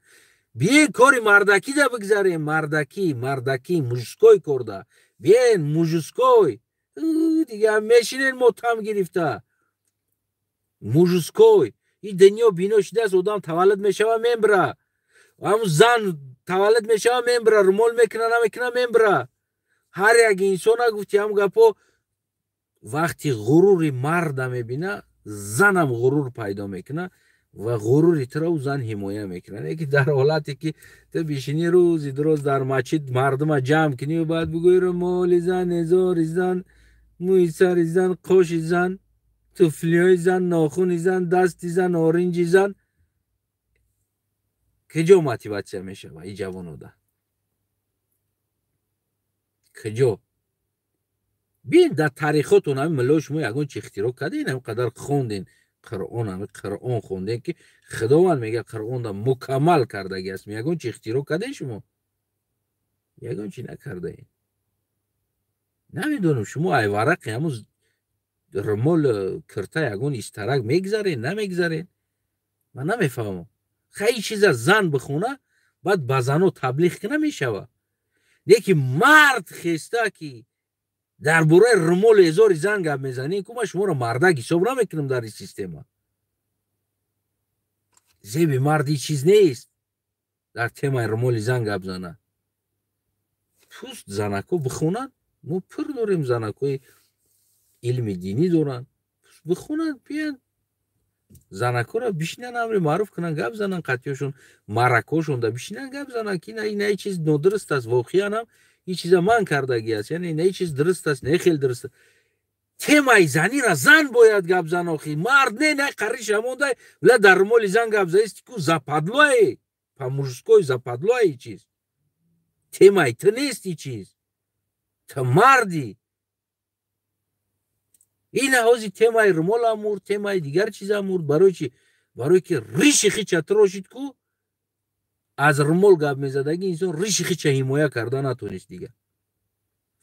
Биен, кори мардакӣ да бигзарем, мардакӣ, мардакӣ, мужской корда биен, мужской. Дига мешинен мотам гирифта. Мужской и дунё бино шудааст. Одам таваллуд мешава, мембра. Ҳамун зан таваллуд мешава, мембра, румол мекуна, намекуна, мембра. Ҳар як инсона, гуфти ҳам гапо, вақти ғурури марда мебина, занам ғурур пайдо мекуна ва ғурури туро ӯ зан ҳимоя мекунад. Лекин дар ҳолате ки ту бишинӣ рӯзи дуроз дар масҷид, мардума ҷамъ кунӣ, баъд бигӯӣ: «Румоли зан, эзори зан, мӯи сари зан, қоши зан, туфлиҳои зан, нохуни зан, дасти зан, оринҷи зан», куҷо мотиватсия мешава и ҷавонода? Куҷо? Бин, дар таърихотон ҳами миллои шумо ягон чи ихтироъ кардем? Ҳам қадар хондем Қуръон, ҳами Қуръон хондем, ки Худованд мега, Қуръонда мукаммал кардагӣ аст. Ягон чи ихтироъ кардем? Шумо ягон чи накардаем. Намедонам, шумо ай варақи ҳамун румол кирта ягон истарак мегзарен, намегзарен. Ман намефаҳмам. Хай, чиза зан бихона, баъд ба зано таблиғ кина мешава. Леки мард хеста ки дар бораи румолу эзори зан гап мезанӣ, ку ман шуморо мардак ҳисоб намекунам дар ин система. Зеби мард чиз нест дар темаи румоли зан гап зана. Пусть занако бихонанд, мо пур дорем занакои илми динӣ доранд, бихонанд, биёянд, занакоро бишинанд, амри маъруф кунанд, гап зананд қатъиёшон, маракошонда бишинанд, гап зананд, ки ина чиз нодуруст аст, воқеан ҳам ин чиза ман кардагӣ аст, яъне ина чиз дуруст аст, не хел дуруст аст. Темаи занира зан бояд гап зан, охи мард не, на қариша монда ла дар румоли зан гап заисти ку западло, по-мужской западло чиз. Темаи ту нест чиз. Ту марди. Ина ҳози темаи румолам мурд, темаи дигар чизам мурд. Барои чи? Барои ки риши хича трошид ку, аз румол гап мезадаги инсон риши хича ҳимоя карда натонист дига.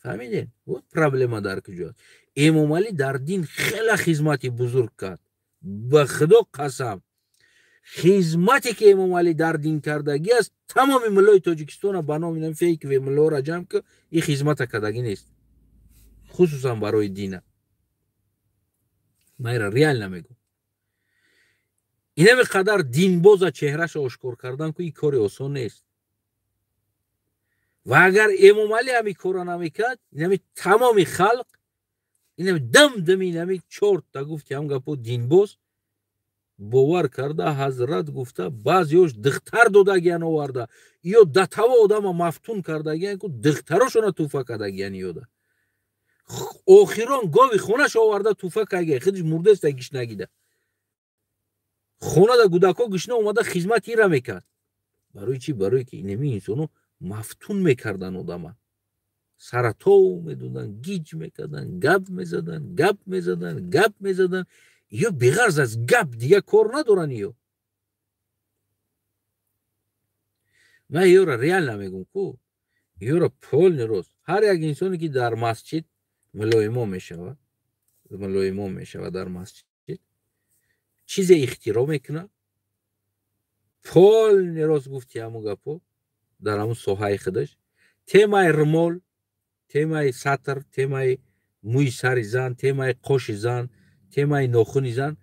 Фаҳмидем? Вот проблема дар куҷо аст. Эмомалӣ дар дин хеле хизмати бузург кард. Ба Худо қасам, хизмате ки Эмомалӣ дар дин кардагӣ аст, тамоми миллои Тоҷикистона ба номи фейковый миллоро ҷамъ ки ин хизмата кардагӣ нест, хусусан барои дина. Ман ира реально мегӯм. Инами қадар динбоза чеҳраша ошкор кардан ку ин кори осон нест. Ва агар Эмомалӣ ҳами корро намекард, инами тамоми халқ, инами дам дами инами чорта гуфти ҳам гапо динбоз бовар карда, ҳазрат гуфта, баъзеош духтар додагиян оварда, ё датаво одама мафтун кардагиян ку духтарошона туфа кардагиян, ёда охирон гови хонаш оварда туфа кардагиян, худиш мурдеста гишнагида, хонада гудако гишна омада хизмати ира мекард. Барои чӣ? Барое ки инами инсоно мафтун мекардан, одама саратов медодан, гиҷ мекардан, гап мезадан, гап мезадан, гап мезадан. Ё беғарз аз гап дига кор надоранд. Ё ман ёра реально мегӯм ку, ёра полный рост. Ҳар як инсоне ки дар масҷид мулоимо мешавад, мулоимо мешавад, дар масҷид чизе ихтироъ мекунад, полный рост гуфти ҳамун гапо дар ҳамун соҳаи худаш, темаи румол, темаи сатр, темаи мӯи сари зан, темаи қоши зан, темаи нохуни зан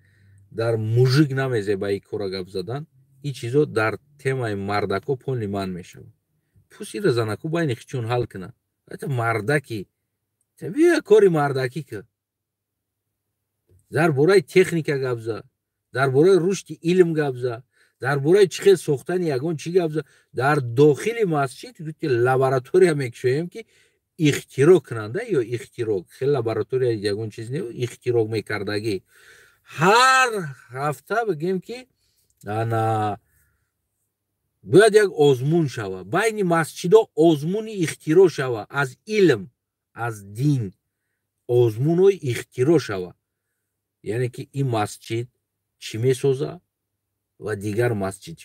дар мужик намезеба ин кора гап задан. Ин чизо дар темаи мардако полный ман мешавад. Пусть ира занако байни хичон ҳал кунад. Это мардаки, бия кори мардакӣ кар, дар бораи техника гап за, дар бораи рушди илм гап за, дар бораи чӣ хел сохтани ягон чӣ гап за. Дар дохили масҷид лаборатория мекушоем ки ихтироъ кунанда, ё ихтироъ хел лаборатория ягон чиз не, ихтироъ мекардагӣ. Ҳар ҳафта бигем ки ана бояд як озмун шава байни масҷидо, озмуни ихтироъ шава аз илм, аз дин, озмунҳои ихтироъ шава, яъне ки ин масҷид чӣ месоза ва дигар масҷид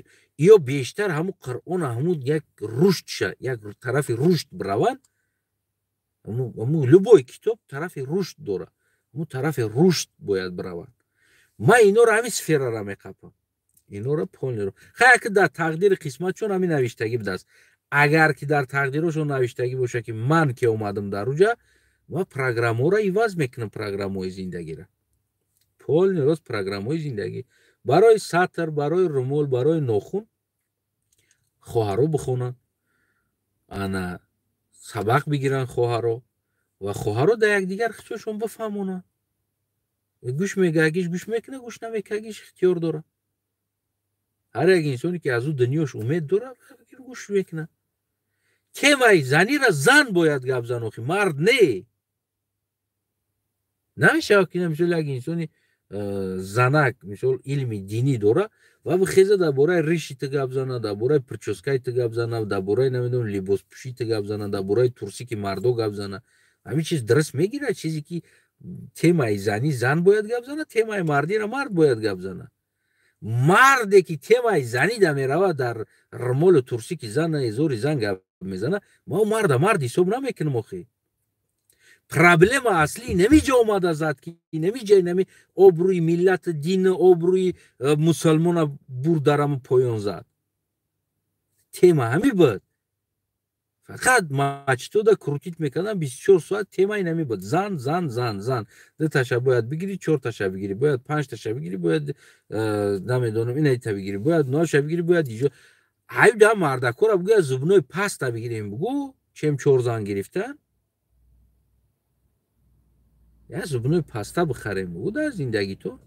ё бештар ҳамун Қуръона, ҳамун як рушд ша, як тарафи рушд бираванд. Ҳамун любой китоб тарафи рушд дора, ҳамун тарафи рушд бояд бираванд. Ман инора ҳамин сферара меқапам, инора полный. Хай, ки дар тақдири қисматшон ҳамин навиштагӣ будааст. Агар ки дар тақдирошон навиштагӣ боша, ки ман ки омадам дар уҷа, ман программаҳоро иваз мекунам, программаҳои зиндагиро, полный рост программаҳои зиндагӣ барои сатр, барои румол, барои нохун хоҳаро бихонанд, ана сабақ бигиранд хоҳаро ва хоҳаро дар якдигар хичошон бифаҳмонанд. Гӯш мегагиш гӯш мекунад, гӯш намекагиш ихтиёр дорад. Ҳар як инсоне ки аз ӯ дунёш умед дорад, гӯш мекунад. Темаи занира зан бояд гап зан, охи мард не. Намешавад ки мисол як инсони занак мисол илми динӣ дора ва бихеза дар бораи риши ту гап зана, дар бораи прическаи ту гап зана, дар бораи намедонам либоспӯшии ту гап зана, дар бораи турсики мардо гап зана. Ҳамин чиз дуруст мегирад? Чизе ки темаи занӣ зан бояд гап зана, темаи мардиро мард бояд гап зана. Марде ки темаи занӣ да меравад, дар румолу турсики зан, эзори зан гап мезана, ма марда мард ҳисоб намекунам охи. Проблема аслӣ намиҷа омада зад, ки намиҷа нами обрӯи миллат, дин, обрӯи мусалмона бурдараму поён зад. Тема ҳами буд. Фақат мачтода крутить мекардам 24 соат, темаи нами буд. Зан, зан, зан, зан. Ду таша бояд бигирӣ, чор таша бигирӣ, бояд панҷ таша бигирӣ, бояд намедонам инаита бигирӣ, бояд ноша бигирӣ, бояд иҷо. Ҳайда мардакора бугӯя зубной паста бигирем, бугӯ, чем чор зан гирифтан. Я зубной паста бихарем, бугӯ дар зиндагӣ то.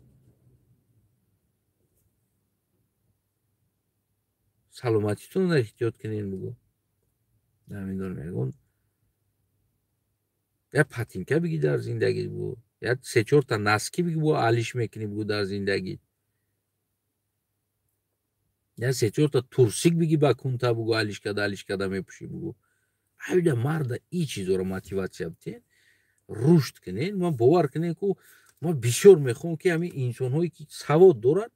Саломатитонро эҳтиёт кунем, бугӯ. Намедонам, ягон як патинка бигӣ дар зиндагӣ, бугӯ. Як се-чорта носки бигӣ, бугӯ, алиш мекунӣ, бугӯ дар зиндагӣ. Як се-чорта турсик бигӣ ба кунта, бугӯ, алиш када, алиш када мепӯшӣ, бугӯ. Ҳайда марда и чизоро мотиватсия битен, рушд кунен. Ман бовар кунен, ку ман бисёр мехоҳам, ки ҳамин инсонҳое ки савод доранд,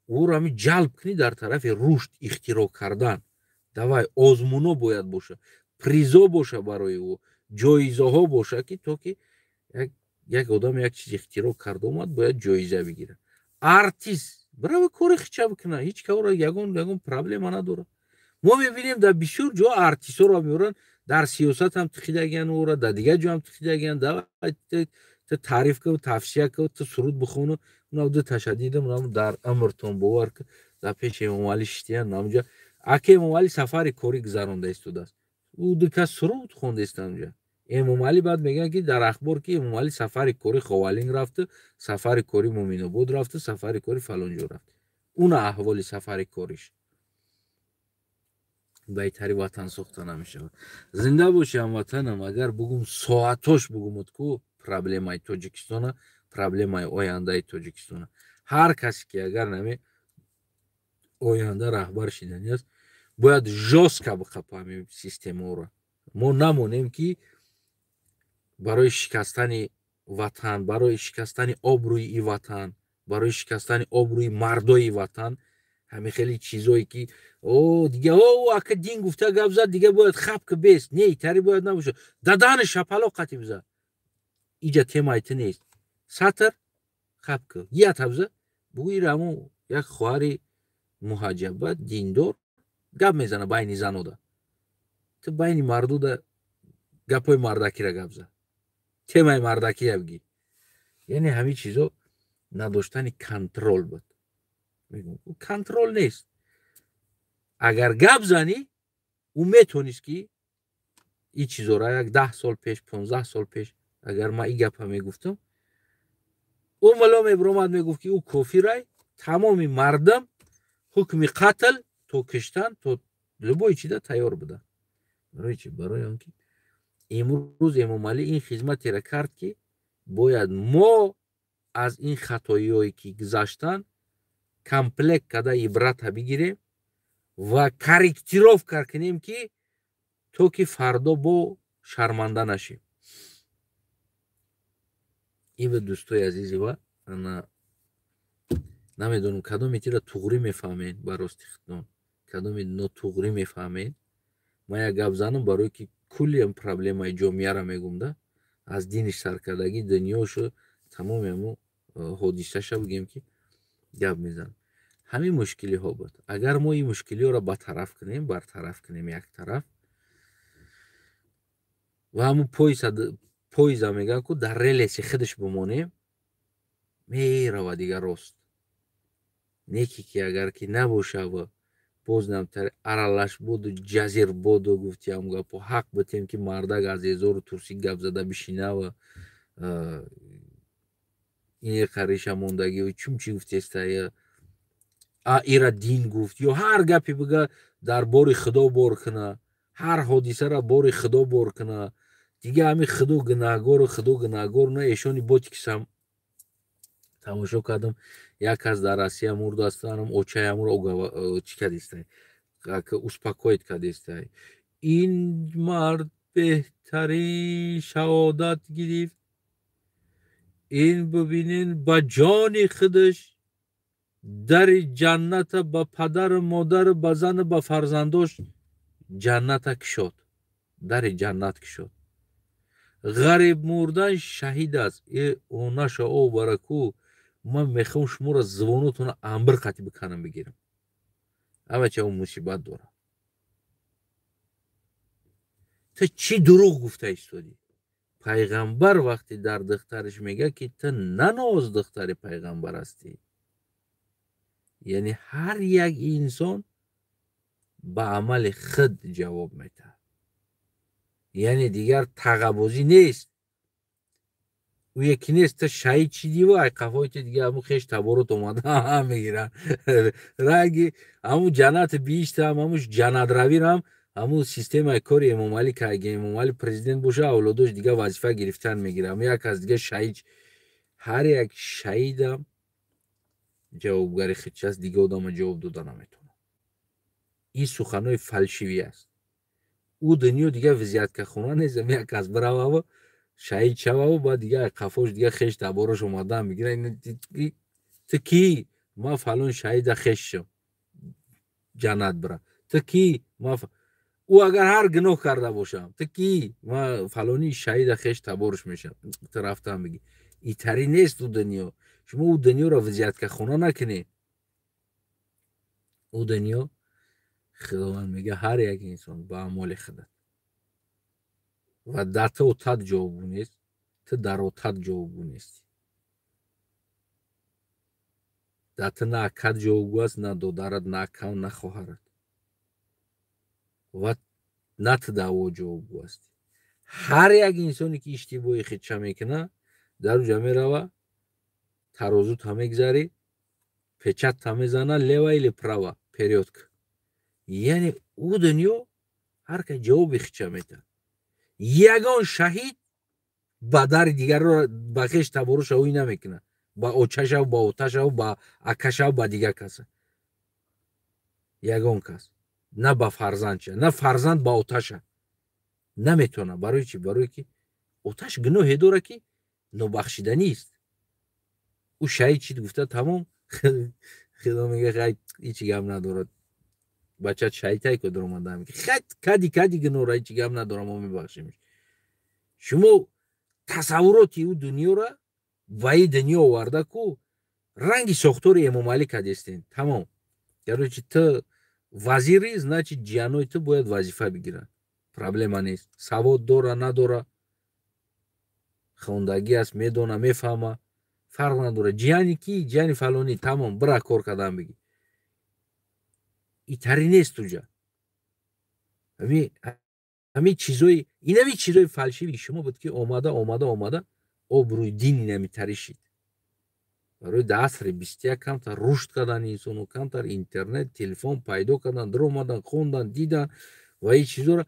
ӯро ҳамин ҷалб кунӣ дар тарафи рушд, ихтироъ кардан. Давай, озмуно бояд боша, призо боша барои ӯ, ҷоизаҳо боша, ки то ки як одам як чиз ихтироъ карда омад, бояд ҷоиза бигирад. Артист бирава кори хича бикуна, ҳеҷ каора ягон проблема надорад. Мо мебинем дар бисёр ҷо артистҳоро меоранд, дар сиёсат ҳам тихидагиян ӯро, дар дигар ҷо ҳам тихидагиян. Давай ту таъриф кун, тавсия кун, ту суруд бихону. Унав ду таша дидам, унав дар амртон бовар кун, дар пеши Эмомалӣ шитиян, намуҷа ака Эмомалӣ сафари корӣ гузаронда истодааст. Ӯ ду кас суруд хондаистанд унҷа. Эмомалӣ баъд мегӯянд, ки дар ахбор, ки Эмомалӣ сафари корӣ Ховалинг рафту, сафари корӣ Муминобод рафту, сафари корӣ фалонҷо рафт. Уна аҳволи сафари кориш. Байтари ватан сохта намешавад. Зинда боши, ҳамватанам, агар бугум соатош бугумуд ку проблемаи Тоҷикистона, проблемаи ояндаи Тоҷикистона. Ҳар касе ки агар наме оянда раҳбар шидани аст, бояд жёстко биқапа ҳамин системаро. Мо намонем, ки барои шикастани ватан, барои шикастани обрӯи и ватан, барои шикастани обрӯи мардои ватан ҳамин хеле чизое ки о дига о ака дин гуфта гап зад, дига бояд хап ки бест. Не, итари бояд набошад. Дадани шапало қатӣ бизад. Иҷа темаи ту нест. Сатр хап ки. Я табза бугӯ ира ҳамун як хоҳари муҳаҷҷаба диндор гап мезана байни занода. Ту байни мардуда гапҳои мардакиро гап зад. Темаи мардакия бигӣ. Яъне ҳамин чизо надоштани контрол буд. Мегӯм, контрол нест. Агар гап занӣ, ӯ метонист, ки ин чизоро як 10 сол пеш, 15 сол пеш агар ман ин гапа мегуфтам, ӯ мало мебиромад мегуфт, ки ӯ кофирай, тамоми мардам ҳукми қатл то киштан, то любой чида тайёр буданд. Барои чи? Барои он ки имрӯз Эмомалӣ ин хизматеро кард, ки бояд мо аз ин хатоиҳое ки гузаштанд комплект када ибрата бигирем ва корректировка кунем, ки то ки фардо бо шарманда нашем. Ива дӯстои азизи ва ана намедонам кадоме тира туғрӣ мефаҳмед, ба рости хитон кадоме нотуғрӣ мефаҳмед. Ман як гап занам, барое ки кулли проблемаи ҷомеаро мегум да, аз диниш саркардагӣ, дунёшу, тамоми ҳамо ҳодисаша бигем, ки гап мезанам. Ҳамин мушкилиҳо буд. Агар мо ин мушкилиҳоро батараф кунем, бартараф кунем як тараф ва ҳамун поиза мегӯянд, ку дар релеси худаш бимонем, мерава дигар рост. Неки ки агар ки набошава, боз намтар аралаш буду ҷазир буду гуфтиам гапо ҳақ битем, ки мардак аз эзору турсик гап зада бишинава, ине қариша мондагӣ чум чи гуфтеста, а ира дин гуфт ё ҳар гапе бига дар бори худо бор куна, ҳар ҳодисаро бори худо бор куна. Дига ҳамин худо гунаҳгору худо гунаҳгор на эшони ботиксам тамошо кардам, як кас дар Россия мурдаастанам, очаямро чӣ кардистай, успокоить кардистай. Ин мард беҳтарин шаҳодат гирифт, ин бибинен ба ҷони худаш дари ҷанната ба падару модару ба зану ба фарзандош ҷанната кушод, дари ҷаннат кушод. Ғариб мурдан шаҳид аст. Э онаша о бараку, ман мехоҳам шуморо звонотона амбир қатӣ биканам бигирам. Авача он мусибат дорад. Ту чӣ дурӯғ гуфта истодӣ? Пайғамбар вақте дар духтараш мегӯяд, ки ту наноз духтари пайғамбар ҳастӣ. Яъне ҳар як инсон ба амали худ ҷавоб медиҳад. Яъне дигар тағабозӣ нест. Ӯ яке нест, ту шаҳид шидиву ай қафои ту дигар ҳамун хеш таборот омада мегиранд. Ранги ҳамун ҷаннати биҳиштам, ҳамун ҷаннатравирам, ҳамун системаи кори Эмомалӣ, ки агар Эмомалӣ президент боша, авлодош дигар вазифа гирифтан мегирад. Ҳамун як аз дигар шаҳид. Ҳар як шаҳидам ҷавобгари худш аст, дигар одама ҷавоб дода наметавонад. Ин суханҳои фалшивӣ аст. Ӯ дунё дигар визияткахона нест, як кас бирававу шаҳид шававу баъд дигар қафош дигар хеш таборош омадан мегирад. Ту кӣ? Ман фалон шаҳида хешшам, ҷаннат бира. Ту кӣ? Ман ӯ агар ҳар гуноҳ карда бошам, ту кӣ? Ман фалони шаҳида хеш таборш мешам. Ту рафтан бигӣ. Итари нест ӯ дунё. Шумо ӯ дунёро визияткахона накунед. Ӯ дунё Худованд мегӯяд ҳар як инсон ба амоли худат. Ва дар ту отат ҷавобгӯ нест, ту дар отат ҷавобгӯ нестӣ. Дар ту на акат ҷавобгӯ аст, на додарат, на акам, на хоҳарат. Ва на ту даъво ҷавобгӯ ҳастӣ. Ҳар як инсоне ки иштибоҳи худша мекунад, дар уҷа мерава, тарозу та мегзарӣ, печат та мезана, лева или права, периодка. Яъне ӯ дунё ҳар кас ҷавоби худша медиҳад. Ягон шаҳид ба дари дигарро ба хеш таборуша ӯй намекунад, ба очашав, ба оташав, ба акашав, ба дигар каса. Ягон кас на ба фарзандша, на фарзанд ба оташа наметавонад. Барои чӣ? Барое ки оташ гуноҳе дорад, ки нобахшиданист. Ӯ шаҳид шид гуфта тамом, Худо мегӯяд хай ҳеҷ гап надорад. Бачат шаҳидтай ку даромада мегӯяд хай кади кади гуноҳра ҳеҷ гап надорам, мо мебахшимш. Шумо тасаввуроти ӯ дунёра ба ин дунё оварда ку ранги сохтори Эмомалӣ кадестен. Тамом. Короче, ту вазири, значит ҷианои ту бояд вазифа бигиранд. Проблема нест. Савод дора, надора, хондагӣ аст, медона, мефаҳма, фарқ надора. Ҷиани ки? Ҷиани фалонӣ, тамом, бира кор кардан бигӣ. Итари нест уҷа. Ҳамин чизои, инами чизои фалшиви шумо буд, ки омада, омада, омада обрӯи дин инамитари шид. Барои дар асри 21 камтар рушд кардан инсону, камтар интернет, телефон пайдо кардан, даромадан, хондан, дидан ва ин чизоро.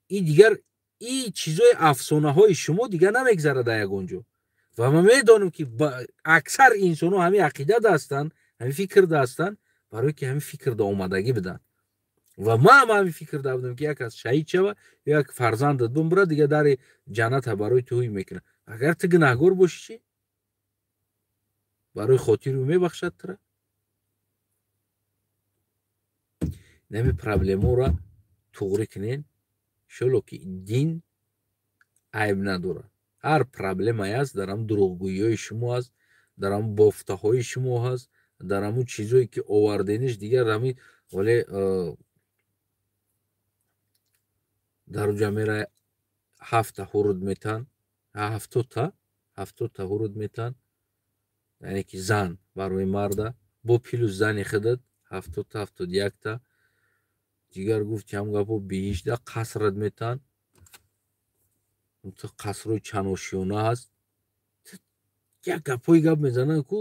И дигар ин чизои афсонаҳои шумо дигар намегзарад дар ягон ҷо. Ва ман медонам, ки аксар инсонҳо ҳамин ақида ҳастанд, ҳамин фикр ҳастанд, барое ки ҳамин фикрда омадагӣ буданд. Ва ман ҳам ҳамин фикрда будам, ки як кас шаҳид шава, як фарзандат бимбирад, дигар дари ҷанната барои ту ҳуй мекунад. Агар ту гунаҳгор бошӣ чӣ? Барои хотири ӯ мебахшад тура? Нами проблемаро туғрӣ кунен, иншолло ки дин айб надорад. Ҳар проблемае аст, дар ҳам дурӯғгӯиҳои шумо аст, дар ҳам бофтаҳои шумо ҳаст, дар ҳамун чизое ки овардениш дигар ҳамин, вале дар уҷа мера 7 ҳуруд метан, 70 ҳуруд метан, яъне ки зан барои марда бо плюс зани худат 70, 71. Дигар гуфти ҳам гапо биҳишта қасрат метан, ту қасрҳои чаношиёна ҳаст. Як гапҳои гап мезананд ку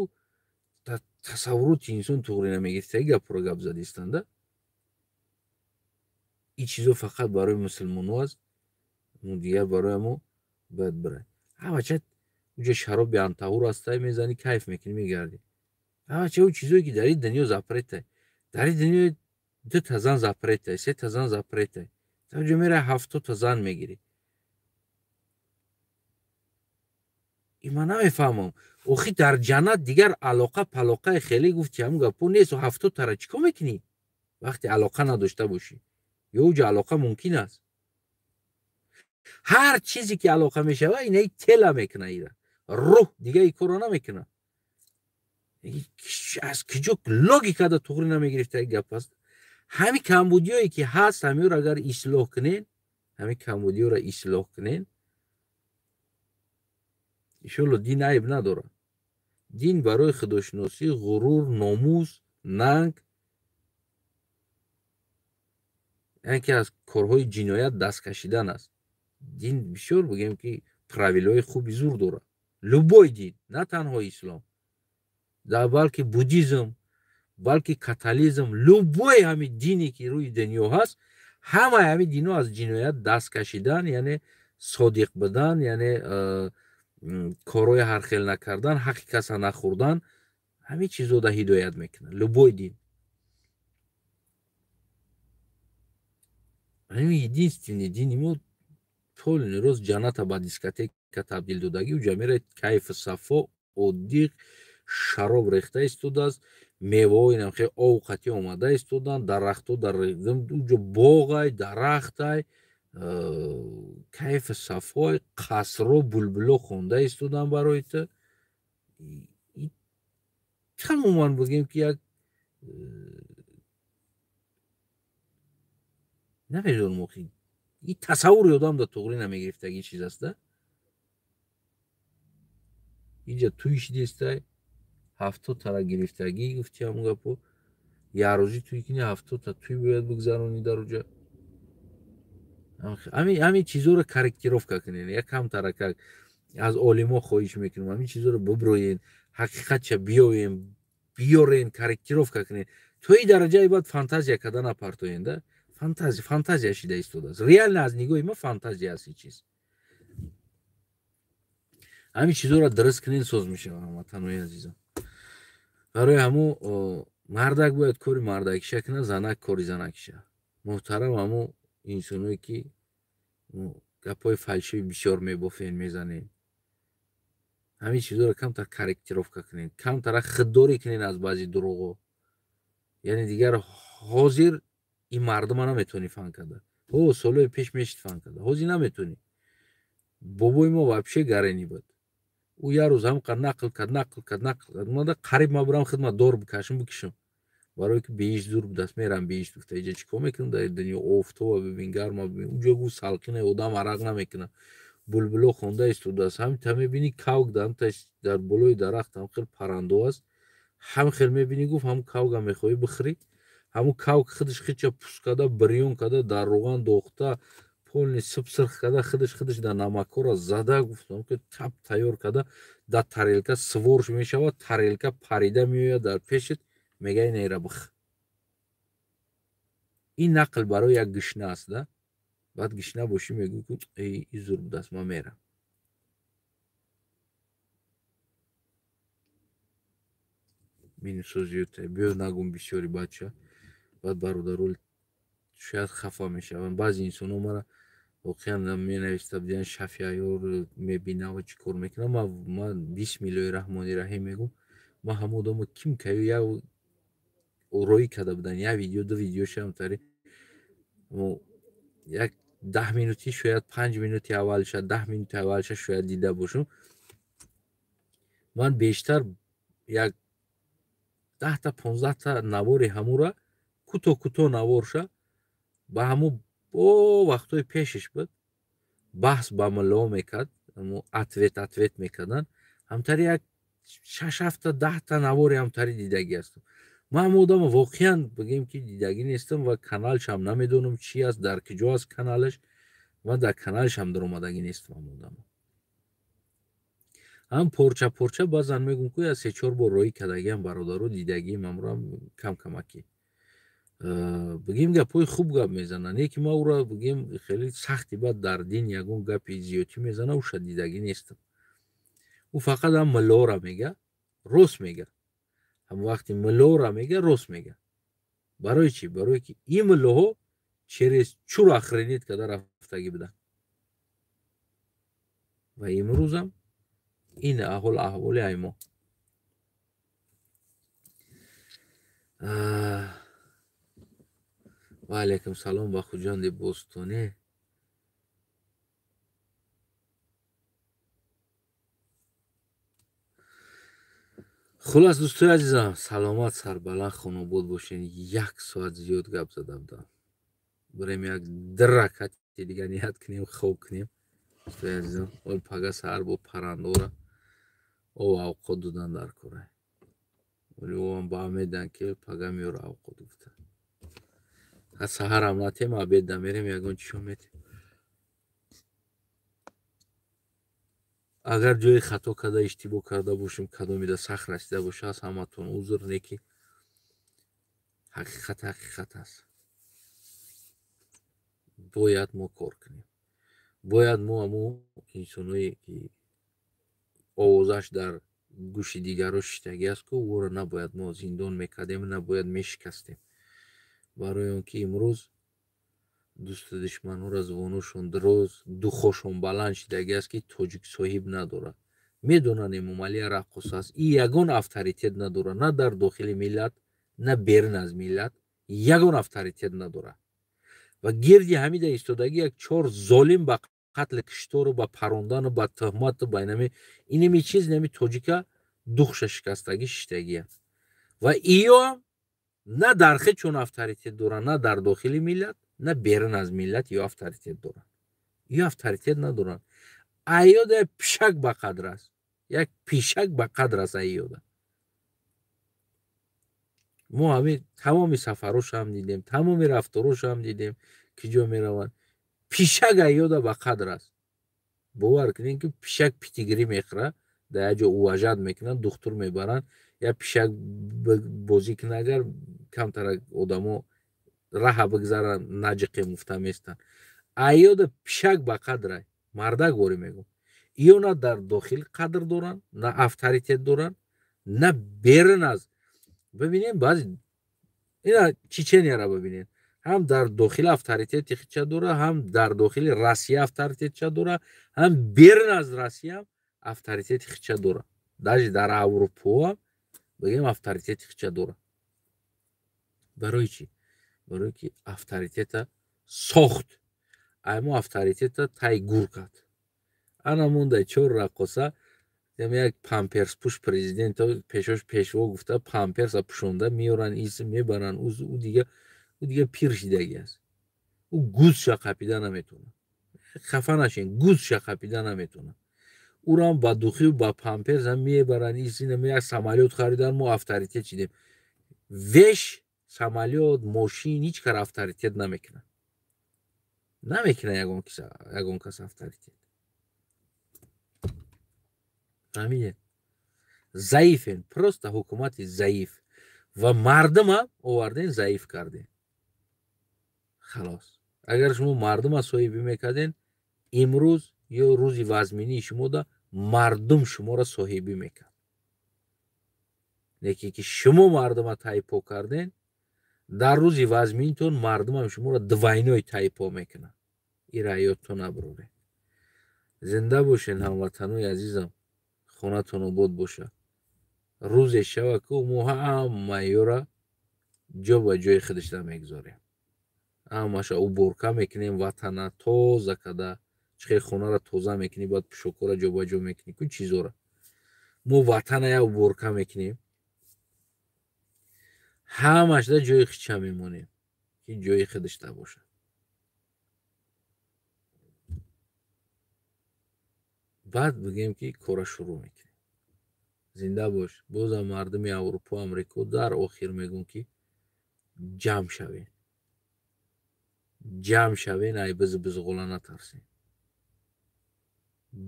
тасаввуроти инсон туғри намегирифт. Ин гапҳоро гап задистанда. Ин чизо фақат барои мусулмонҳо аст, дигар барои мо бояд бирай. Ҳамача уҷа шароби антаҳур ҳастай, мезанӣ, кайф мекунӣ, мегардӣ. Ҳамача ӯ чизое ки дар ин дунё запретай. Дар ин дунё 2 та зан запретай, 3 та зан запретай. Уҷа мерай 70 та зан мегирӣ. И ман намефаҳмам. Охи дар ҷаннат дигар алоқа палоқаи хеле гуфти ҳамун гапо нест. 70 тара чӣ кор мекунӣ вақте алоқа надошта бошӣ? Ё уҷа алоқа мумкин аст? Ҳар чизе ки алоқа мешава, инаи тела мекуна, ира рӯҳ дига и корро намекуна. Аз киҷо логика да туғри намегирифта гап аст. Ҳами камбудиёе ки ҳаст, ҳамиёро агар ислоҳ кунен, ҳами камбудиёро ислоҳ кунен, иншоалло дин айб надорад. Дин барои худошиносӣ, ғурур, номус, нанг, яке аз корҳои ҷиноят даст кашидан аст. Дин бисёр бигем ки правилаҳои хуби зур дорад. Любой дин, на танҳо ислом, балки буддизм, балки католизм, любой ҳами дине ки рӯи дунё ҳаст, ҳамаи ҳами дино аз ҷиноят даст кашидан, яъне содиқ будан, яъне корҳои ҳархел накардан, ҳаққи каса нахӯрдан, ҳамин чизо да ҳидоят мекунад. Любой дин. Ҳамин единственный дини мо полный рост ҷанната ба дискотека табдил додагӣ, уҷа меравед кайфу сафо, оддиқ, шароб рехта истодааст, меваҳо инам хеле овқатӣ омада истоданд, дарахтҳо дар уҷо боғай, дарахтай, кайфу сафой, қасро, булбуло хонда истоданд барои ту. Тамоман бигем ки як намедонам охи, и тасаввури одам да туғри намегирифтаги чиз аст да. Инҷа туй шидестай, 70 тара гирифтагӣ, гуфти ҳамун гапо, ярӯзӣ туй кини, 70 та туй бояд бигзаронӣ дар уҷа. Ҳамин чизоро корректировка кунед, як камтаракак аз олимо хоҳиш мекунем, ҳамин чизоро биброен, ҳақиқатша биёем, биёрен, корректировка кунед. То и дараҷае баъд фантазия карда напартоен да. Фантазия шида истодааст. Реально аз нигоҳи ма фантазия аст ин чиз. Ҳамин чизоро дуруст кунед, соз мешавад, ҳамватанои азизам. Барои ҳамо мардак бояд кори мардакиша кунад, занак кори занакиша. Муҳтарам ҳамо инсоное ки гапҳои фалшиви бисёр мебофен, мезанен, ҳамин чизоро камтар корректировка кунед, камтара худдорӣ кунед аз баъзи дурӯғҳо. Яъне дигар ҳозир ин мардума наметавонӣ фан карда. Ҳо, солҳои пеш мешид фан карда, ҳозир наметавонӣ. Бобои мо вообще гарени буд. Ӯ як рӯз ҳамқадр нақл кард, нақл кард, нақл кард, омада қариб ма бурам хидмат дор бикашам, бикишам. Барое ки беҳишт зур будаст, мерам беҳишт, гуфта иҷа чӣ кор мекунам дар дунё, офтоба бибин, гарма бибин. Уҷо гуфт салқина, одам арақ намекунад. Булбуло хонда истодааст. Ҳамин та мебинӣ кавк дар болои дарахт ҳам хел парандо аст. Ҳам хел мебинӣ, гуфт ҳамун кавга мехоҳӣ бихӯрӣ. Ҳамун кавк худаш хича пус карда, бирён карда, дар роған дохта, полни сиб сирх карда, худаш дар намакҳоро зада, гуфтам ки тап тайёр карда, дар тарелка сворш мешавад, тарелка парида меояд дар пешит, мега инайра бих. Ин нақл барои як гишна аст да. Баъд гишна бошӣ мегӯӣ ки эй, ин зур будаст, ман мерам. Минусо зиёдта, биё нагум бисёри бача. Баъд бародаро шояд хафа мешаванд. Баъзе инсонҳо мара воқеан менависта буданд, Шафиаёр мебинава чӣ кор мекунам. Ман бисмиллоҳи раҳмони раҳим мегӯм. Ман ҳама одамо ким каю як роӣ карда буданд, як видео, ду видеошам тари як 10 минути, шояд 5 минути аввалша, 10 минути аввалша шояд дида бошам. Ман бештар як 10 та 15 та навори ҳамура кӯтоҳ кӯтоҳ наворша ба ҳаму бо вақтҳои пешаш буд, баҳс ба мулло мекард, ҳаму ответ ответ мекарданд. Ҳамтари як 6-7 та 10 та навори ҳамтари дидагӣ ҳастам. Ман ҳама одамо воқеан бигем ки дидагӣ нестам ва каналшам намедонам чи аст, дар куҷо аст каналаш, ва дар каналшам даромадагӣ нестам ҳама одамо. Ҳам порча порча баъзан мегӯм ку я 3-4 бор роӣ кардагиам бародаро, дидагиам ҳамроам кам камакӣ. Бигем гапҳои хуб гап мезананд, не ки ман ӯро бигем хеле сахти баъд дар дин ягон гапи зиёдтӣ мезана, ӯша дидагӣ нестам. Ӯ фақат ҳам муллоро мега, рост мега. Ҳам вақти муллоро мега, рост мега. Барои чӣ? Барое ки ин муллоҳо через чур охренит карда рафтагӣ буданд. Ва имрӯзам ин аҳол аҳволи аймо. Ва алайкум салом ба Хуҷанди Бостонӣ. Хулас, дӯстои азизам, саломат, сарбаланд, хонобод бошен. Як соат зиёд гап зада будам. Бурем як дракати дига ният кунем, хоб кунем. Дӯстои азизам, ол пага саҳар бо паррандора ов авқот додан дар кора. Оли овам ба медан ки пага меёра авқот гуфта. Аз саҳарам натем, обед да мерем, ягон чишо метем. Агар ҷое хато карда, иштибоҳ карда бошем, кадомида сахт расида боша, аз ҳаматон узр, не ки ҳақиқат ҳақиқат аст. Бояд мо кор кунем. Бояд мо ҳамо инсоное ки овозаш дар гӯши дигарро шиштагӣ аст ку, ӯро набояд мо зиндон мекардем, набояд мешикастем. Барои он ки имрӯз дӯсту душманҳоро звоношон дроз, духошон баланд шидагӣ аст, ки тоҷик соҳиб надорад. Медонанд, Эмомалия раққос аст. И ягон авторитет надорад, на дар дохили миллат, на берун аз миллат, ягон авторитет надорад. Ва гирди ҳамида истодагӣ як чор золим ба қатли киштору, ба парондану, ба туҳмату, ба инами инами чиз, инами тоҷика духша шикастагӣ шиштагия. Ва иёам на дар хечон авторитет доранд, на дар дохили миллат, на берун аз миллат ё авторитет доранд. Ё авторитет надоранд. Айёда як пишак ба қадр аст. Як пишак ба қадр аст айёда. Мо ҳамин тамоми сафарошам дидем, тамоми рафторошам дидем, ки ҷо мераванд. Пишак айёда ба қадр аст. Бовар кунед, ки пишак питигирӣ мехӯрад, дар як ҷо уважать мекунанд, духтур мебаранд. Як пишак бозӣ кунад, агар камтарак одамо раҳа бигзаранд, наҷиқем гуфта местанд. Айёда пишак ба қадрай. Мардак ворӣ мегӯм. Иё на дар дохил қадр доранд, на авторитет доранд, на берун аз. Бибинем, баъзе ина Чеченияро бибинед. Ҳам дар дохили авторитети хича дора, ҳам дар дохили Россия авторитетча дора, ҳам берун аз Россия авторитети хича дора. Даже дар Аврупо бигем авторитети хича дора. Барои чӣ? Барои ки авторитета сохт. Аймо авторитета тай гур кард. Ана монда чор раққоса, як памперс пӯш президент пешош пешво гуфта, памперса пӯшонда меоранд, ис мебаранд. Ӯ дига пир шидагӣ аст. Ӯ гузша қапида наметавонад. Хафа нашен, гузша қапида наметавонад. Ӯрам ба духию ба памперс ҳам мебаранд, ис як самолёт харидан, мо авторитет шидем. Веш самолёт, мошин ҳеҷ кар авторитет намекунад. Намекунад ягон кас авторитет. Фаҳмидед? Заифен, просто ҳукумати заиф. Ва мардума оварден, заиф карден. Халос. Агар шумо мардума соҳибӣ мекарден, имрӯз ё рӯзи вазминии шумода мардум шуморо соҳибӣ мекард. Лекин ки шумо мардума тайпо карден, дар рӯзи вазминитон мардумам шуморо двойной тайпо мекунад. Ира ёдтон набуроред. Зинда бошен, ҳамватанои азизам. Хонатон обод бошад. Рӯзе шава ку мо ҳамаёра ҷо ба ҷои худашда мегузорем. Ҳамаша уборка мекунем, ватана тоза када. Чӣ хел хонаро тоза мекунӣ, баъд пӯшокҳоро ҷобаҷо мекунӣ, ку чизора. Мо ватана як уборка мекунем. Ҳамашда ҷои хича мемонем, ки ҷои худашда бошад. Баъд бигем ки кора шурӯъ мекунем. Зинда бош. Бозам мардуми Аврупо, Амрико дар охир мегӯм, ки ҷамъ шавед. Ҷамъ шавен, ай бизу бизғола натарсен.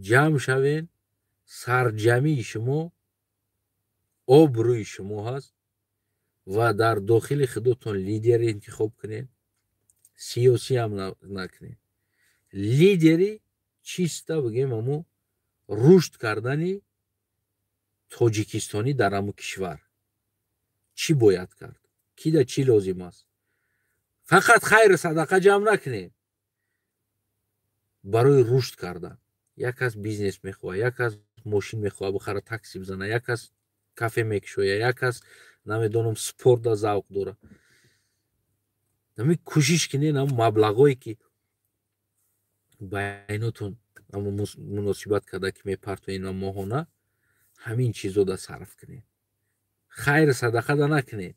Ҷамъ шавен, сарҷамии шумо обрӯи шумо ҳаст ва дар дохили худотон лидер интихоб кунед, сиёсӣ ҳам накунед. Лидери чиста бигем ҳамо рушд кардани тоҷикистонӣ дар ҳамо кишвар. Чӣ бояд кард? Кида чӣ лозим аст? Фақат хайру садақа ҷамъ накунед. Барои рушд кардан. Як кас бизнес мехоҳад, як кас мошин мехоҳад бихара, такси бизана, як кас кафе мекушояд, як кас намедонам спорта завқ дорад. Ҳами кӯшиш кунед, ҳам маблағҳое ки байнотон ҳамо муносибат карда ки мепартоед моҳона, ҳамин чизода сарф кунед. Хайр садақа да накунед.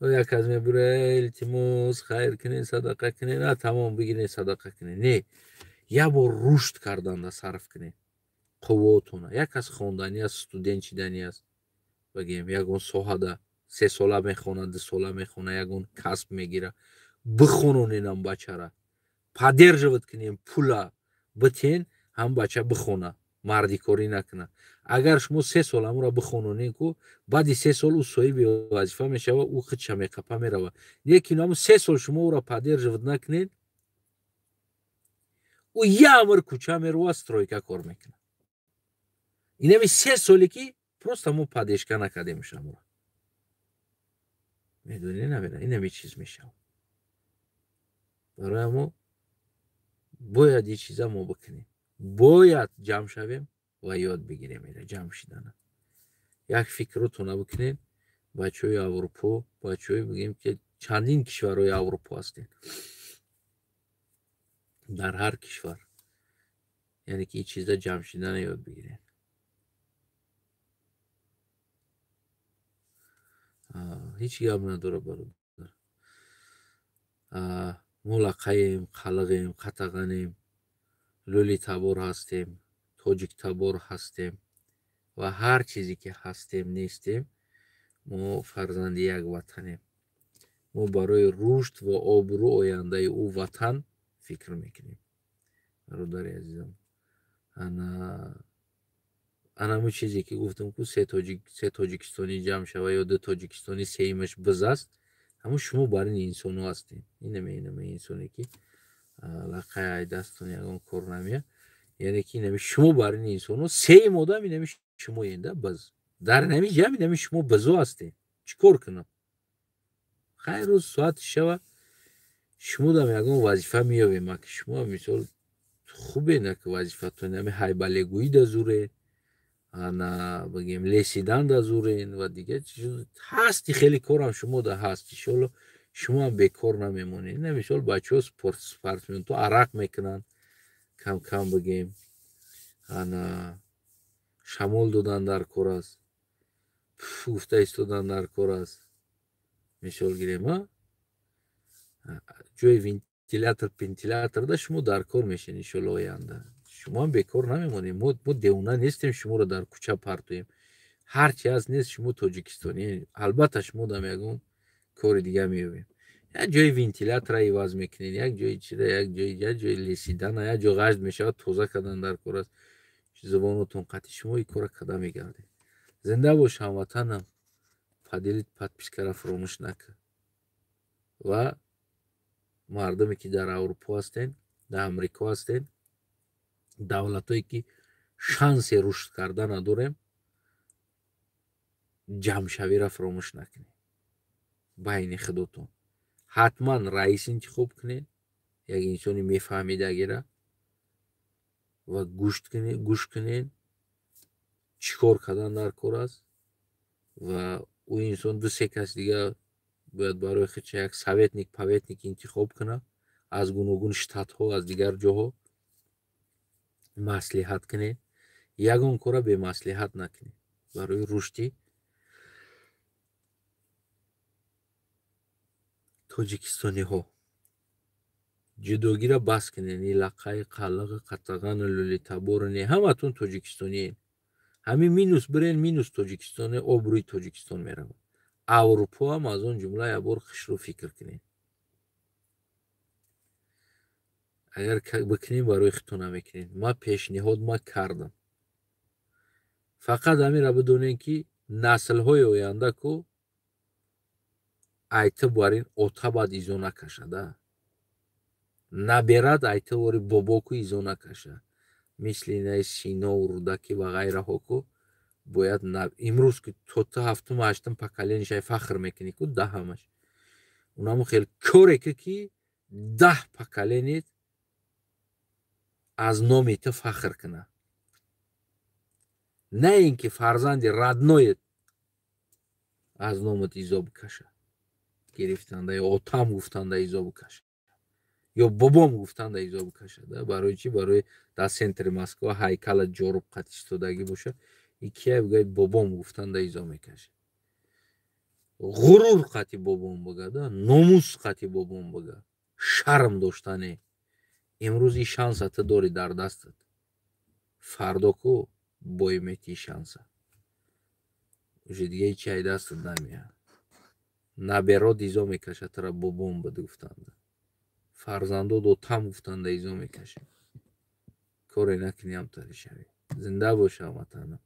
Як аз мебура, илтимос, хайр кунед, садақа кунед, на тамом бигиред, садақа кунед. Не, як бор рушд карданда сарф кунед қуввотона. Як аз хондани аст, студент шидани аст, бигем, ягон соҳада 3 сола мехона, 2 сола мехона, ягон касб мегира, бихононенам бачара, поддерживать кунем, пула битен, ҳам бача бихона, мардикорӣ накуна. Агар шумо 3 сол ҳамура бихононен ку, баъди 3 сол ӯ соҳиби вазифа мешава, ӯ худша меқапа мерава. Лекин ҳамун 3 сол шумо ӯра поддерживать накунед, ӯ як умр кӯча мерова, стройка кор мекунад. Инами 3 соле ки просто мо поддержка накардем шамура. Медонӣ намера, инами чиз мешава. Барои мо бояд ин чиза мо бикунем. Бояд ҷамъ шавем ва ёд бигирем ира ҷамъ шидана. Як фикротона бикунем, бачаҳои Аврупо, бачаҳои бигем ки чандин кишварҳои Аврупо ҳастем. Дар ҳар кишвар. Яъне ки ин чиза ҷамъ шидана ёд бигирем. Ҳеҷ гап надора, бародар. Мо лақаем, қалағем, қатағанем, лӯлитабор ҳастем, тоҷиктабор ҳастем ва ҳар чизе ки ҳастем нестем, мо фарзанди як ватанем. Мо барои рушд ва обрӯ ояндаи ӯ ватан фикр мекунем. Бародари азизам, анамо чизе ки гуфтам ку, се тоҷикистонӣ ҷамъ шава ё 2 тоҷикистонӣ, сеимаш биз аст, ҳамун шумо бар ин инсоно ҳастем. Инаме инсоне ки лақай ай дастон ягон кор намея, яъне ки инами шумо бар ин инсоно, сеим одам инами шумоен да биз. Дар инами ҷамъ инами шумо бизо ҳастем. Чӣ кор кунам? Хайр, рӯз соати шава шумо дам ягон вазифа меёбем, ки шумо мисол хубе на ки вазифатон инами ҳайбалегӯӣ да зуре, ана бигем лесидан да зурен ва дигар чиз ҳасти, хеле корам шумо да ҳаст. Иншоалло шумо ҳам бекор намемонед. Ина мисол бачаҳо спортсменто арақ мекунанд, кам кам бигем, ана шамол додан дар кор аст, гуфта истодан дар кор аст. Мисол гирем, а ҷои вентилятор, пентилятор да шумо дар кор мешед иншоалло оянда. Шумо ҳам бекор намемонед. Мо девона нестем шуморо дар кӯча партоем. Ҳар чи ҳаст нест, шумо тоҷикистонӣ, албатта шумо дам ягон кори дига меёбем. Як ҷои вентилятора иваз мекунед, як ҷои чида, як ҷои лесидана, як ҷо ғажд мешавад, тоза кардан дар кор аст. Забонотон қатъи шумо ин кора карда мегардед. Зинда бош ҳамватанам, поделить, подпискара фаромӯш накун. Ва мардуме ки дар Аврупо ҳастен, дар Амрико ҳастен, давлатҳое ки шансе рушд карда надорем, ҷамъшавиро фаромӯш накунед. Байни худотон ҳатман раис интихоб кунед, як инсони мефаҳмидагира, ва гӯш кунед чӣ кор кардан дар кор аст, ва ӯ инсон 2-3 кас дига бояд барои худша як советник, паветник интихоб кунад аз гуногун штатҳо, аз дигар ҷоҳо. Маслиҳат кунед, ягон кора бемаслиҳат накунед барои рушди тоҷикистониҳо. Ҷудогира бас кунед, ин лақаи қалағи қатағану лӯлитабору не, ҳаматон тоҷикистониен. Ҳамин минус бирен, минус тоҷикистоне, обрӯи Тоҷикистон меравад. Аврупо ҳам аз он ҷумла якбор хишрӯ фикр кунед. Агар бикунем, барои худтон намекунед. Ма пешниҳод ма кардам. Фақат ҳаминро бидонем ки наслҳои оянда ку айта бар ин ота бад изо накашада. Наберад айта вори бобоку изо накаша. Мисли инаи Синову Рӯдакӣ ва ғайраҳо ку бояд имрӯз ки то ту ҳафтум ҳаштум поколенишай фахр мекунӣ ку даҳамаш. Унамо хел коре ки 10 поколенит аз номи ту фахр кунад. На ин ки фарзанди родноет аз номат изо бикашад, гирифтанда ё отам гуфтанда изо бикашад, ё бобом гуфтанда изо бикашад. Барои чӣ? Барои дар центри Москва ҳайкала ҷоруб қат истодагӣ бошад, и кия бигӯяд бобом гуфтанда изо мекашад. Ғурур қати бобом бага, номус қати бобом бага, шарм доштане. Имрӯз и шанса ту дорӣ дар дастат, фардо ку бой метии шанса, уже дига ҳечи ай дастат намеяд. Наберод изо мекашад тура, бобом буд гуфтанда, фарзандо дотам гуфтанда изо мекашад. Коре накунӣ, ҳамтари шавӣ. Зинда боша, ҳамватанам.